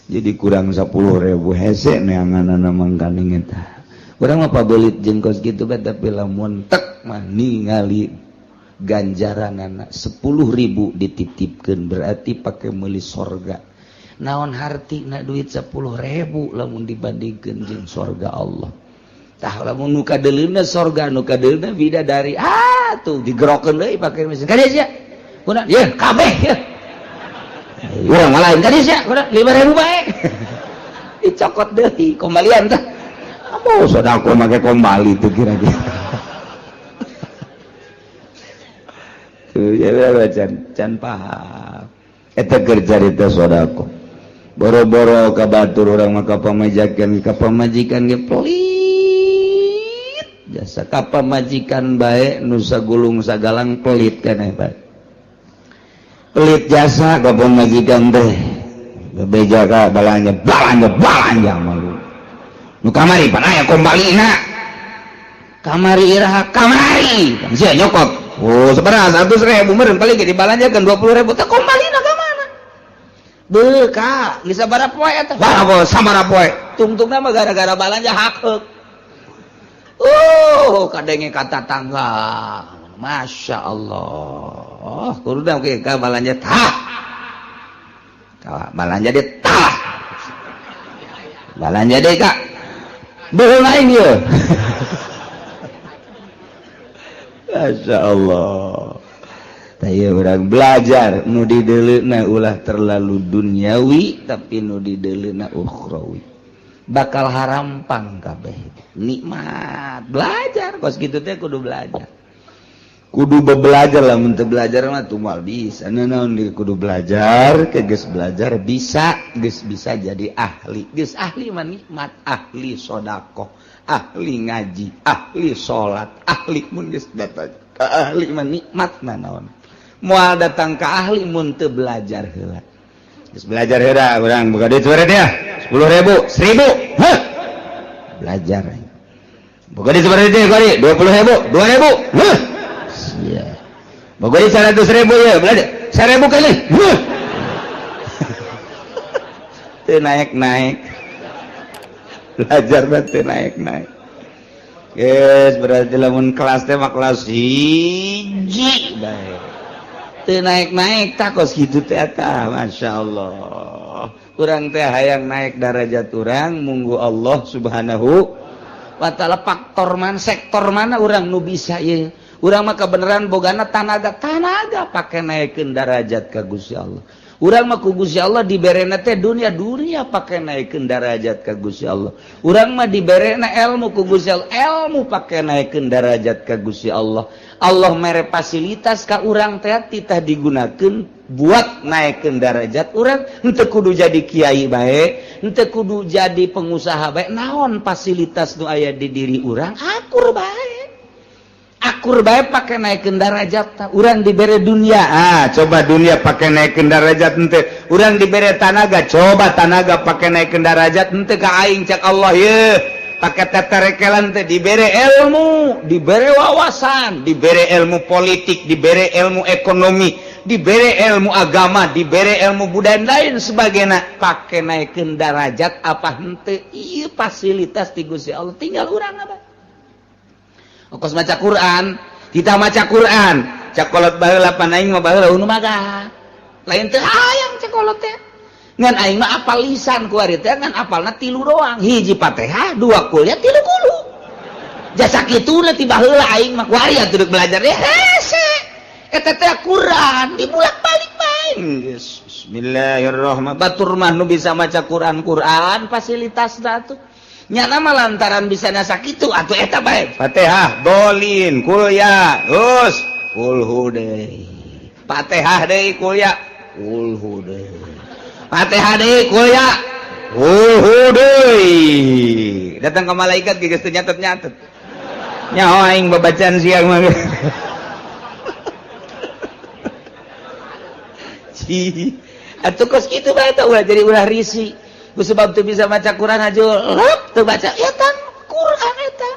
Speaker 2: jadi kurang 10.000, hese neanganana mangkaning eta. Urang mah pabelit jeung kos kitu bae, tapi lamun tek mah ningali ganjaranana 10.000 dititipkeun, berarti pake meuli sorga. Naon hartina duit 10.000 lamun dibandingkeun jeung sorga Allah? Tah, lamun nu kadeuleuna sorga, nu kadeuleuna bidadari, ah tuh digerokeun deui pake mesin. Kadieu sia kuna ye kabeh ye, urang mah lain. Kadieu sia kuna 5.000 bae, dicokot deui kembalian. Tah, apa sedekah make kembali tuh kira-kira tuh ya? Can can paham eta keur carita sedekah. Boro-boro ka batur, urang mah ka pamajikan, ka pamajikan ge pelit jasa. Ka pamajikan bae nu sagulung sagalang pelit keneh bae, pelit jasa ka pamajikan teh. Bebeja ka balanja, balanja, balanja malu. Nu kamari pan aya kombalina, kamari iraha? Kamari sia nyokot, oh sabaraha? 100.000 meureun, paling ge dibalanjakeun 20.000. Teh kombalina ka mana? Beuh ka geus sabaraha poe eta? Wah, sabaraha poe tungtungna mah gara-gara balanja hakeuk. Oh, kadenge kata tangga. Masya Allah, kudu dah ka balanja tah. Balanja dia tah. Balanja deh kak. Beuh lain ieu. Masya Allah. Tah, ieu urang belajar nu dideuleuna ulah terlalu duniawi, tapi nu dideuleuna ukhrawi. Bakal harampang kabeh. Nikmat belajar kos kitu teh, kudu belajar. Kudu belajar lah, mun teu belajar mah tuh moal bisa. Naon di kudu belajar, ke geus belajar bisa, geus bisa jadi ahli. Geus ahli mah nikmat, ahli sedekah, ahli ngaji, ahli salat, ahli. Mun geus datang ka ahli mah nikmat. Naon, moal datang ka ahli mun teu belajar heula. Geus belajar heula urang boga duit sabaraha dia? 10.000, 1.000. Heh. Belajar. Boga duit sabaraha dia kuari? 20.000, 2.000. Heh. Sia. Boga duit 100.000 ya, belajar. 1.000 kali. Heh. Teu naik-naik. Belajar berarti naik-naik. Geus berarti lamun kelas teh mah kelas 1 bae. Teu naik-naik tah kos kitu teh eta, masyaallah. Urang teh hayang naik darajat urang munggu Allah Subhanahu wa taala, faktor mana, sektor mana urang nu bisa ieu. Urang mah kebenaran bogana tanaga, tanaga pake naikeun darajat ka Gusti Allah. Urang mah ku Gusti Allah diberena teh dunia, dunia pake naikeun darajat ka Gusti Allah. Urang mah diberena ilmu ku Gusti Allah, ilmu pake naikeun darajat ka Gusti Allah. Allah mere fasilitas ka urang teh titah digunakeun buat naikeun darajat urang. Henteu kudu jadi kiai bae, henteu kudu jadi pengusaha bae, naon fasilitas nu aya di diri urang akur bae. Akur bae pake naikeun darajat. Urang dibere dunia, ah coba dunia pake naikeun darajat henteu. Urang dibere tanaga, coba tanaga pake naikeun darajat henteu ka aing cak Allah ye. Pake teterekelan teh dibere ilmu, dibere wawasan, dibere ilmu politik, dibere ilmu ekonomi, dibere ilmu agama, dibere ilmu budaya lain sebagainya, pake naikeun darajat apa henteu? Ieu fasilitas ti Gusti Allah, tinggal urang apa? Kos maca Quran, kita maca Quran, cak kolot baheula pan aing mah baheula nu maga. Lain teu hayang cak kolot teh. Ngan aing mah apal lisan kuari teh, ngan apalna 3 doang. 1 Fatihah, 2 kuliah, 3 kulu. Jasa kituna ti baheula aing mah kuari atuh deuk belajar ya hese. Eta teh Quran dibulak-balik bae. Geus bismillahirrahmanirrahim. Batur mah nu bisa maca Quran, Quran fasilitasna tuh. Nyana mah lantaran bisa nasa kitu atuh eta bae. Fatihah, dolin, kuliah, terus kulhu deui. Fatihah deui kuliah, kulhu deui. Fatihah deui kuliah, kulhu deui. Datang ke malaikat geus teu nyatet-nyatet. Nyaho aing babacaan siang mah. Ci. Atuh kos kitu bae teh ulah jadi ulah risi. Ku sebab teu bisa maca Quran aja lep teu baca eta Quran eta.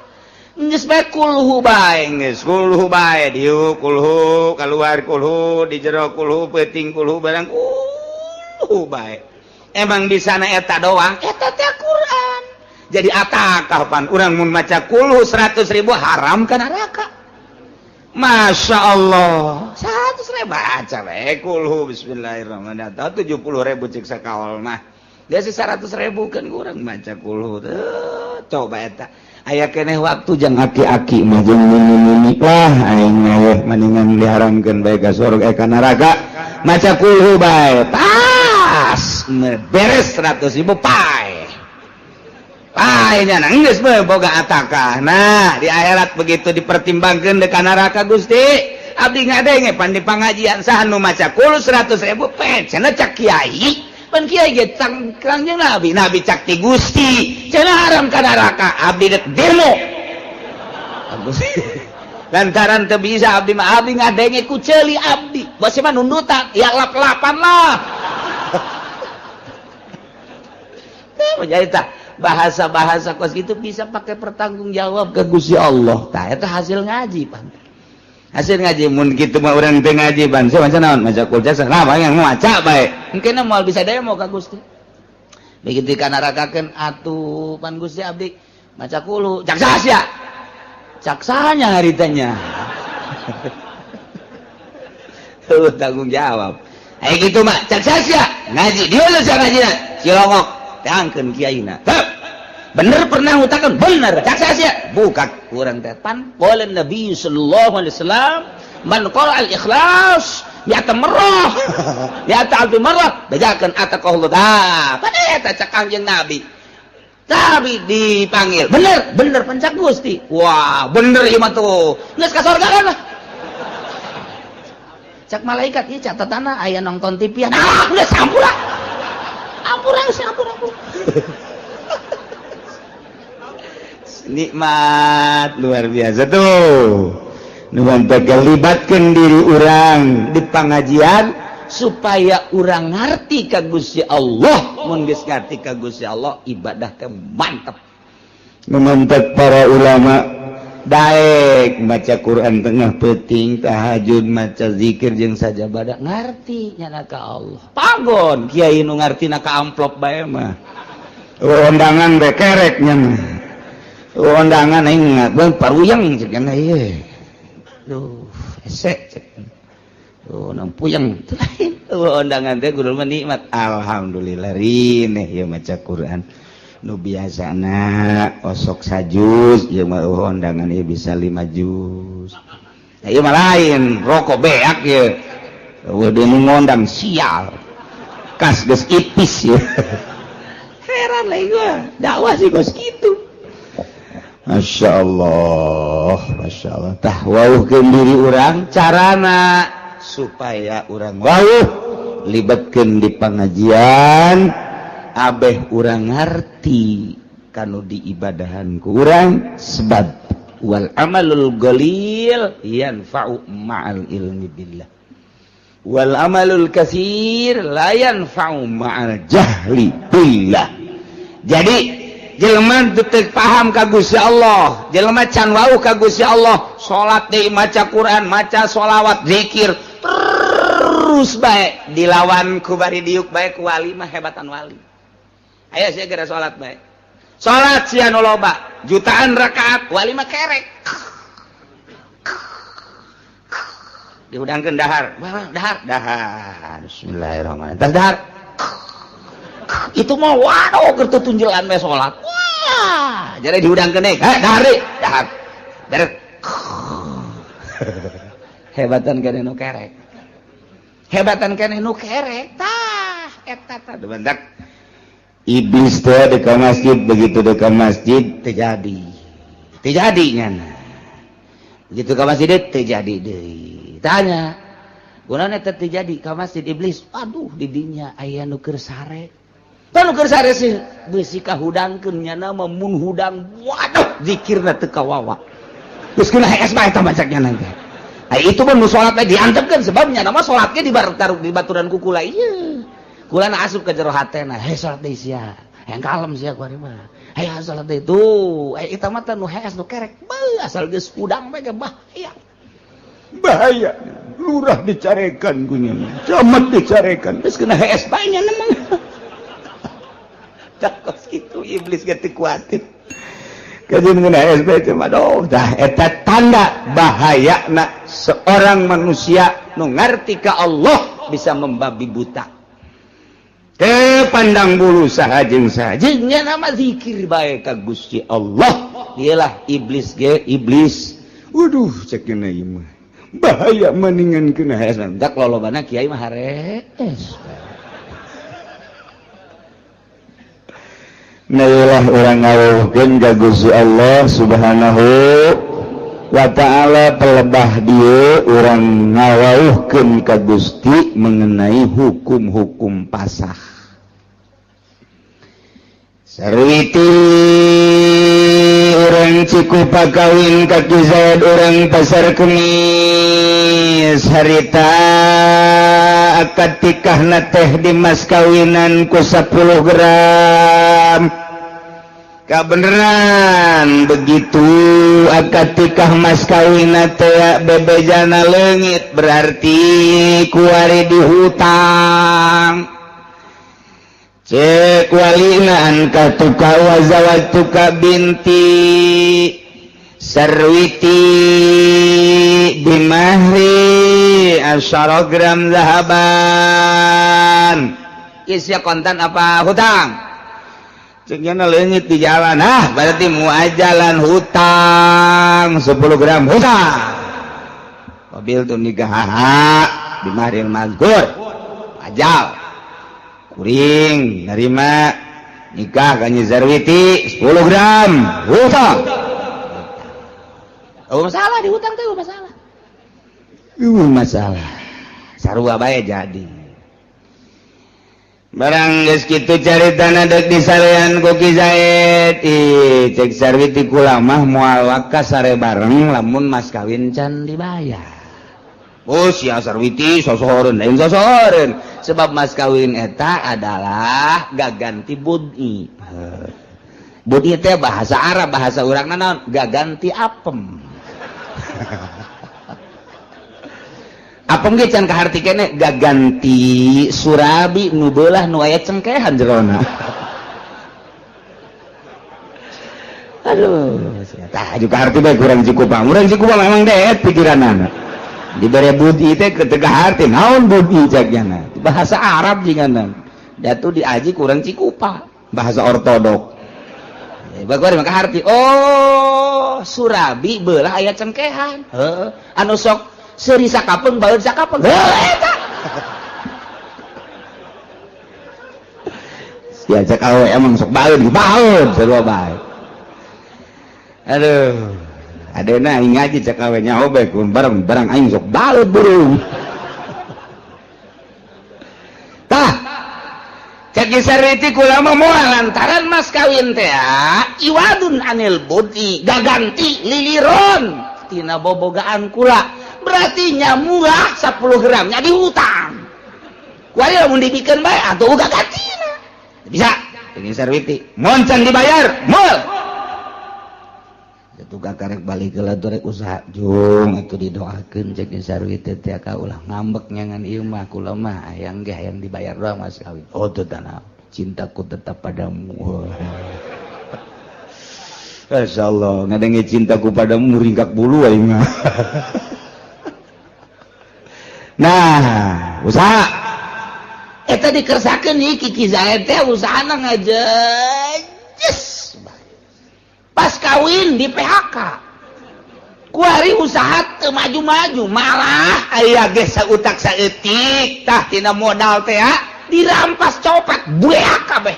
Speaker 2: Geus bae kulhu bae, geus kulhu bae diuk kulhu, keluar kulhu, di jero kulhu, peuting kulhu, barang kulhu bae. Emang bisa na eta doang, eta teh Quran. Jadi atakah pan urang mun maca kulhu 100.000 haram ka neraka. Masya Allah, 100.000 baca bae kulhu bismillahirrahmanirrahim. 70.000 cek sakaol mah. Dia sih 100.000 kan kurang maca kulhu. Tuh, coba eta. Aya keneh waktu jang aki-aki mah jeung mimi-mimi lah aing mah mendingan diharamkeun bae ka surga ka neraka. Maca kulhu bae. Pas beres 100.000 pae. Pae nya geus bae boga atakah. Nah, di akhirat begitu dipertimbangkeun deuk ka neraka Gusti. Abdi ngadenge pan di pangajian saha nu maca kulhu 100.000 pe cenah cak kiai. Pan kiai ge kangjeng Nabi, Nabi cak ti Gusti, cenah haram ka neraka, abdi dek demo. Lantaran teu bisa abdi mah abdi ngadenge ku ceuli abdi. Bos mah nundutan, ya lap-lapan lah. Jadi tah bahasa-bahasa kos gitu bisa pakai pertanggungjawab ke Gusti Allah. Tah eta hasil ngaji pan. Hasil ngaji mun kitu mah urang teu ngaji pan. Maca naon? Maca kulca nah yang maca bae. Mungkin moal bisa demo ka Gusti. Begitu dikanarakakeun atuh pan Gusti abdi maca kulu. Cak sia. Cak sahanya haritanya. Tuh tanggung jawab. Ayo gitu mah cak sia. Ngaji dieu sia ngajina. Cilongok teangkeun kiaina. Bener pernah ngutakan bener cak sia buka kurang teh pan qala Nabi sallallahu alaihi wasallam man qara al ikhlas mi'ata marrah mi'ata alfi marrah bejakeun ataqallahu tah pan eta cak Kangjeng Nabi. Tapi dipanggil bener bener pencak Gusti. Wah bener ieu mah tuh geus ka sorga kan lah. Cak malaikat ieu catatanna aya nonton TV. Ah geus ampura. Ampura geus ampura. Nikmat luar biasa tuh. Nu libatkan diri urang di pengajian
Speaker 1: Supaya urang ngarti ka Gusti Allah. Mun geus ngarti ka Gusti Allah, ibadah teh mantep.
Speaker 2: Memantap para ulama daek maca Quran tengah peuting, tahajud, maca zikir jeung sajabada,
Speaker 1: ngarti nyana ka Allah. Pagon kiai nu ngarti na ka amplop bae mah.
Speaker 2: Undangan bekerek nya mah, undangan aing bang paruyang cek nya ieu.
Speaker 1: Duh, hese cek. Tuh, nang puyeng. Tuh, undangan teh kudu mah nikmat.
Speaker 2: Alhamdulillah rineh ieu maca Quran nu biasana osok sajuz, ieu mah undangan ieu bisa 5 juz.
Speaker 1: Nah, ieu mah lain, rokok beak ieu.
Speaker 2: Eueuh deui nu ngondang sial. Kas geus ipis ya.
Speaker 1: Heran lah gua, dakwah sih kos kitu.
Speaker 2: Masya Allah, Masya Allah. Tah, wawuhkeun diri urang, carana supaya urang wawuh libatkeun di pengajian,
Speaker 1: abeh urang ngarti kanu diibadahan ku urang, sebab wal amalul qalil yanfa'u ma'al ilmi billah, wal amalul katsir la yanfa'u ma'al jahli billah. Jadi jelema teu paham ka Gusti Allah, jelema can wawuh ka Gusti Allah, salat deui, maca Quran, maca sholawat, zikir terus bae, dilawan ku bari diuk bae ku wali mah, hebatan wali. Ayo sia geura salat bae, salat sia nu loba jutaan rakaat, wali mah kerek dihudangkeun, dahar dahar dahar,
Speaker 2: bismillahirrahmanirrahim, tas dahar.
Speaker 1: Itu mah waduh, keur tunjulan bae salat. Wah, jadi dihudangkeun deui, eh, dahar deui, dahar dahar, hebatan keneh nu kerek, hebatan keneh nu kerek. Tah, eta tah.
Speaker 2: Bentak iblis teh deka masjid, begitu deka masjid
Speaker 1: terjadi, terjadi nyana. Begitu ke masjid terjadi deui, tanya gunana teh terjadi ka masjid iblis. Aduh, didinya aya nu keur sare. Tah, nu keur sare sih beusi kahudangkeun nyana mah. Mun hudang, waduh, zikirna teu kawawa, geus kena hees bae eta bacaknya nanti. Ay, itu pun nu salat teh diantepkeun, sebabnya nama salatnya di di baturan ku kula ieu. Kula na asup ke jero hatena, hei, salat deui sia. Yang kalem sia ku mah. Hei, salat deui tuh. Eh, eta mah nu hees, nu kerek. Beuh, asal geus hudang bae ge bahaya.
Speaker 2: Bahaya, lurah dicarekan ku nya, camat dicarekan.
Speaker 1: Geus kena hees bae nya mah. Tah, kos kitu iblis ge teu kuatir.
Speaker 2: Kajian kena hees bae cuma aduh. Dah, eta tanda bahaya nak seorang manusia
Speaker 1: nu ngarti ka Allah bisa membabi buta.
Speaker 2: Ke pandang bulu saha jeung saha.
Speaker 1: Jeung nama zikir bae ka Gusti Allah. Dialah iblis ge iblis.
Speaker 2: Waduh, cek kena ieu mah bahaya, mendingan kena hees.
Speaker 1: Tak lolobana kiai mah harees.
Speaker 2: Nah, urang ngawuhkeun ka Gusti Allah Subhanahu wa Ta'ala. Pelebah dieu urang ngawuhkeun ka Gusti mengenai hukum-hukum pasah. Sarwiti urang Cikupa kawin ka Ki Zaid urang Pasar Kemis harita, akad tikahna teh di mas kawinan ku 10 gram. Kabeneran begitu akad tikah mas kawin teh bebejana leungit, berarti kuari dihutang. Cek walina, ankahtuka wa zawajtuka binti Sarwiti bimahri asyara gram zahaban.
Speaker 1: Isia kontan apa hutang?
Speaker 2: Ceknya leungit di jalan, ah, berarti muajalan hutang 10 gram hutang.
Speaker 1: Mobil tuh nikah bimahril mazkur ajal, kuring nerima nikah ka Nyi Zarwiti 10 gram hutang. Oh, masalah di hutang tuh masalah.
Speaker 2: Masalah
Speaker 1: sarua bae jadi.
Speaker 2: Barang geus kitu caritana, dek disarean ku Ki Zaid. Ih, cek Sarwiti, kula mah moal waka sare bareng lamun mas kawin can dibayar.
Speaker 1: Oh, sia Sarwiti sosohoreun, lain sosohoreun, sebab mas kawin eta adalah gaganti budi. Budi teh bahasa Arab, bahasa urang naon? Gaganti apem. Apem ge can kaharti kene, gaganti surabi nu beulah nu aya cengkehan jerona. Aduh, tah juga harti bae kurang Cikupa. Urang Cikupa memang deet pikiranana. Dibere budi teh teu kaharti naon budi caknyana. Bahasa Arab jigana. Datu diaji kurang Cikupa, bahasa ortodok. Bagus maka harti. Oh, surabi beulah aya cengkehan. Heeh. Anu sok seuri sakapeung baeud sakapeung. Heuh eta. Sia cek awe emang sok baeud, baeud sarua bae. Aduh. Adena aing ngaji cek awe nyaho bae kun bareng barang aing sok baeud burung. Tah. Cek Sarwiti kula mah moal lantaran mas kawin teh iwadun anil budi, gaganti liliron tina bobogaan kula. Berarti nya murah 10 gram nya dihutang. Kuari lamun dibikeun bae atuh uga gantina. Bisa. Cek Sarwiti, mun can dibayar, moal. Tukang karek balik ke rek usaha jung atuh didoakeun cek Sarwiti teh ka ulah ngambek nyangan ieu mah kula mah hayang ge hayang dibayar doang mas kawin. Oh teu tanah, cintaku tetap padamu. Masyaallah, ngadenge cintaku padamu ringkak bulu aing mah. Nah, usaha eta dikersakeun ieu Kiki Zaid teh usahana ngajejes. Pas kawin di PHK kuari usaha teu maju-maju, malah aya ge sautak saeutik tah tina modal teh dirampas copet bueak kabeh.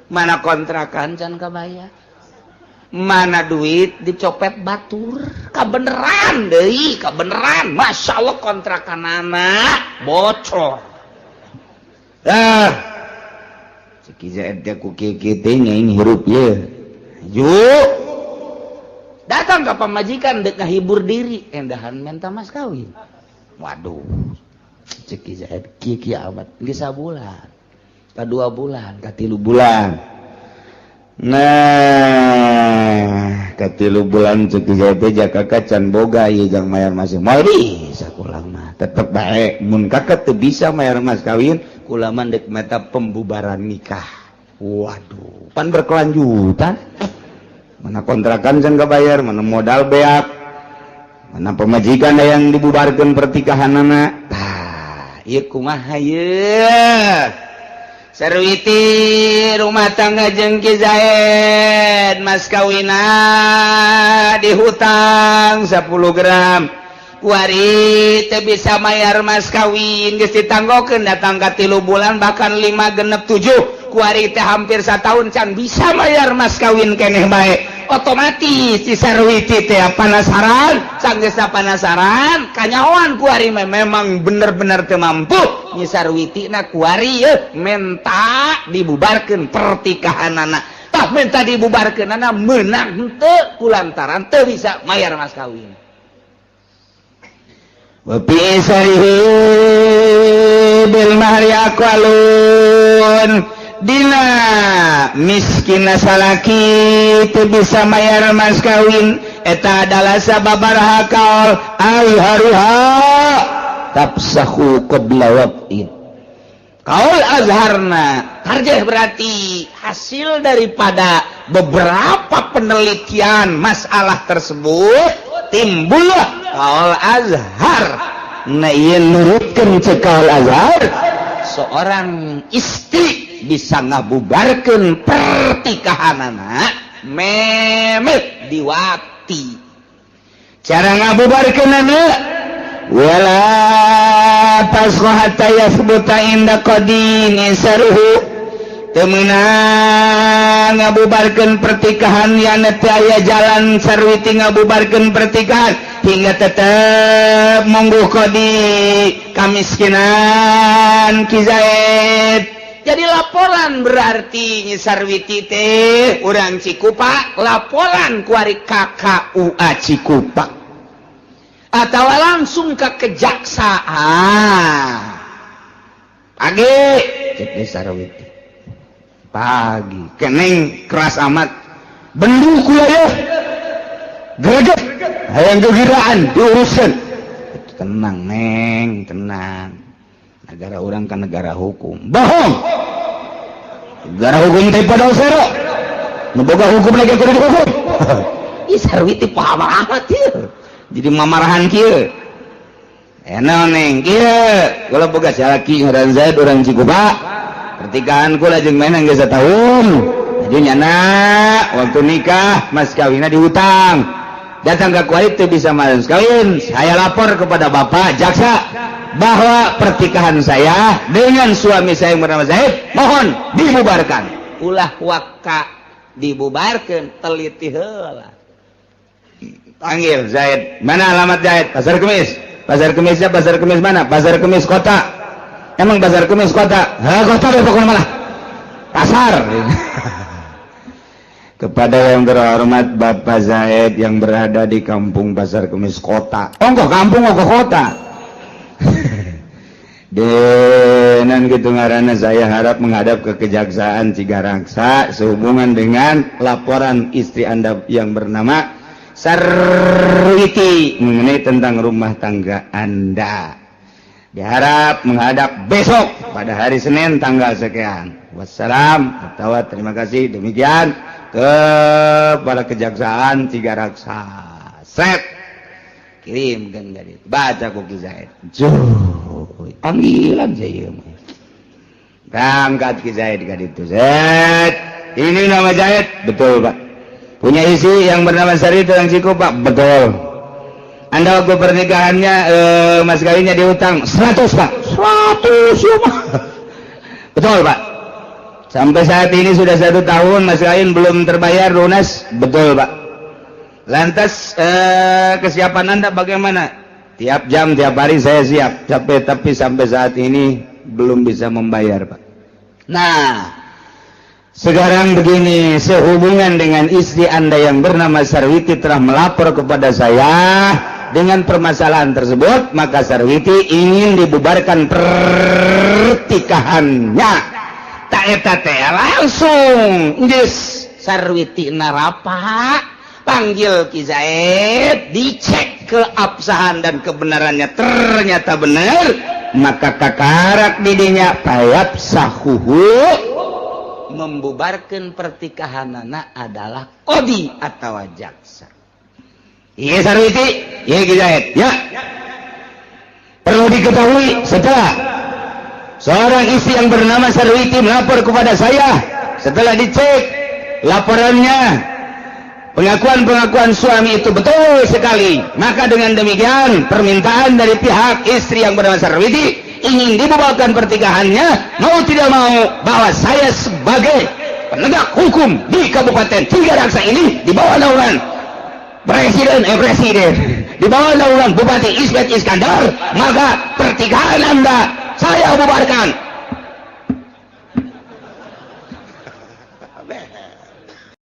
Speaker 1: Mana kontrakan can kabayar, mana duit dicopet batur, kabeneran deui, kabeneran Masya Allah kontrakanana bocor. Ah, cek Zaid teh ku kieu teh aing hirup ye. Yuk datang ke pamajikan dek ngahibur diri, endahan minta mas kawin. Waduh, cek Zaid kieu kieu amat geus sabulan, ka 2 bulan, ka 3 bulan. Nah, ka 3 bulan cek Zaid teh jaka can boga ieu jang mayar mas. Moal bisa kula mah, tetep bae mun kakak teu bisa mayar mas kawin, kula mah dek meta pembubaran nikah. Waduh, pan berkelanjutan. Mana kontrakan can kabayar, mana modal beak, mana pemajikan yang dibubarkan pertikahanana. Tah, ieu kumaha ieu? Sarwiti rumah tangga jeung Ki Zaid, mas kawina dihutang 10 gram. Kuari teu bisa mayar mas kawin, geus ditanggokeun datang ka 3 bulan bahkan 5 genep 7. Kuari teh hampir setahun can bisa bayar mas kawin keneh bae. Otomatis si Sarwiti teh penasaran, sanggeusna penasaran kanyahoan kuari memang bener-bener teu mampu. Nyi Sarwiti na kuari ye menta dibubarkeun pertikahanana. Tah menta dibubarkeunana meunang henteu kulantaran teu bisa mayar mas kawin. Wa fi isarihi bil mahri aqwalun. Dina miskin salaki teu bisa mayar mas kawin eta adalah sababaraha kaul azharuha tafsahu qabla waqtin. Kaul azharna tarjih berarti hasil daripada beberapa penelitian masalah tersebut timbullah kaul azhar. Nah ieu nurutkeun ceuk kaul azhar, seorang istri bisa ngabubarkeun pertikahanana memet diwati. Cara ngabubarkeunana wala tasqa hatta yathbuta inda qadin saruhu. Teu meunang ngabubarkeun pertikahan yang teu aya jalan Sarwiti ngabubarkeun pertikahan hingga tetep monggo qadi kamiskinan Ki Zaid. Jadi laporan berarti Nyi Sarwiti teh urang Cikupa, laporan kuari KKUA Cikupa.
Speaker 2: Atau langsung ke kejaksaan. Pagi, cek Sarwiti. Pagi keneng keras amat bendu kula ya, greget hayang gegiraan diuruskan. Tenang, Neng, tenang. Negara orang kan negara hukum. Bohong, negara hukum teh pada sero nu boga hukum lagi kudu dihukum. Ih, Sarwiti paham amat ieu, jadi mamarahan kieu. Enak, Neng, kieu kalau boga salaki ngaran Zaid, orang Cikupa. Pernikahan kula jeung mainan geus setahun. Jadi nyana waktu nikah mas kawinna dihutang. Datang ke kulit itu bisa mas kawin. Saya lapor kepada bapak jaksa bahwa pernikahan saya dengan suami saya yang bernama Zaid mohon dibubarkan. Ulah waka dibubarkan, teliti heula. Panggil Zaid. Mana alamat Zaid? Pasar Kemis. Pasar Kemisnya Pasar Kemis mana? Pasar Kemis kota. Emang Pasar Kemis kota? Ha, kota deh pokoknya, malah pasar. Kepada yang terhormat Bapak Zaid yang berada di kampung Pasar Kemis kota. Oh, enggak kampung, oh, kota. Denan gitu ngaranna, saya harap menghadap ke Kejaksaan Cigaraksa sehubungan dengan laporan istri Anda yang bernama Sarwiti mengenai tentang rumah tangga Anda. Diharap menghadap besok pada hari Senin tanggal sekian. Wassalam atau terima kasih, demikian kepada Kejaksaan Cigaraksa. Set, kirim kan dari baca ku Ki Zaid. Panggilan saya mah. Berangkat Ki Zaid ka ditu. Zaid, ini nama Zaid, betul, Pak? Punya istri yang bernama Sari itu yang Ciko, Pak? Betul. Anda waktu pernikahannya mas kawinnya diutang 100, Pak? 100 ya mah. Betul, Pak. Sampai saat ini sudah satu tahun mas kawin belum terbayar lunas? Betul, Pak. Lantas kesiapan Anda bagaimana? Tiap jam, tiap hari saya siap. Capek, tapi sampai saat ini belum bisa membayar, Pak. Nah, sekarang begini, sehubungan dengan istri Anda yang bernama Sarwiti telah melapor kepada saya dengan permasalahan tersebut, maka Sarwiti ingin dibubarkan pernikahannya. Tak eta teh langsung geus Sarwiti narapa, panggil Ki Zaid, dicek keabsahan dan kebenarannya, ternyata benar, maka kakarak didinya payap sahuhu membubarkan pernikahan adalah kodi atau jaksa. Iya, Sarwiti, iya, Ki Zaid, ya. Perlu diketahui, setelah seorang istri yang bernama Sarwiti melapor kepada saya, setelah dicek laporannya, pengakuan-pengakuan suami itu betul sekali, maka dengan demikian permintaan dari pihak istri yang bernama Sarwiti ingin dibubarkan pernikahannya, mau tidak mau bahwa saya sebagai penegak hukum di Kabupaten Tiga Raksa ini di bawah naungan presiden, eh, presiden, di bawah naungan Bupati Ismet Iskandar, maka pernikahan Anda saya bubarkan.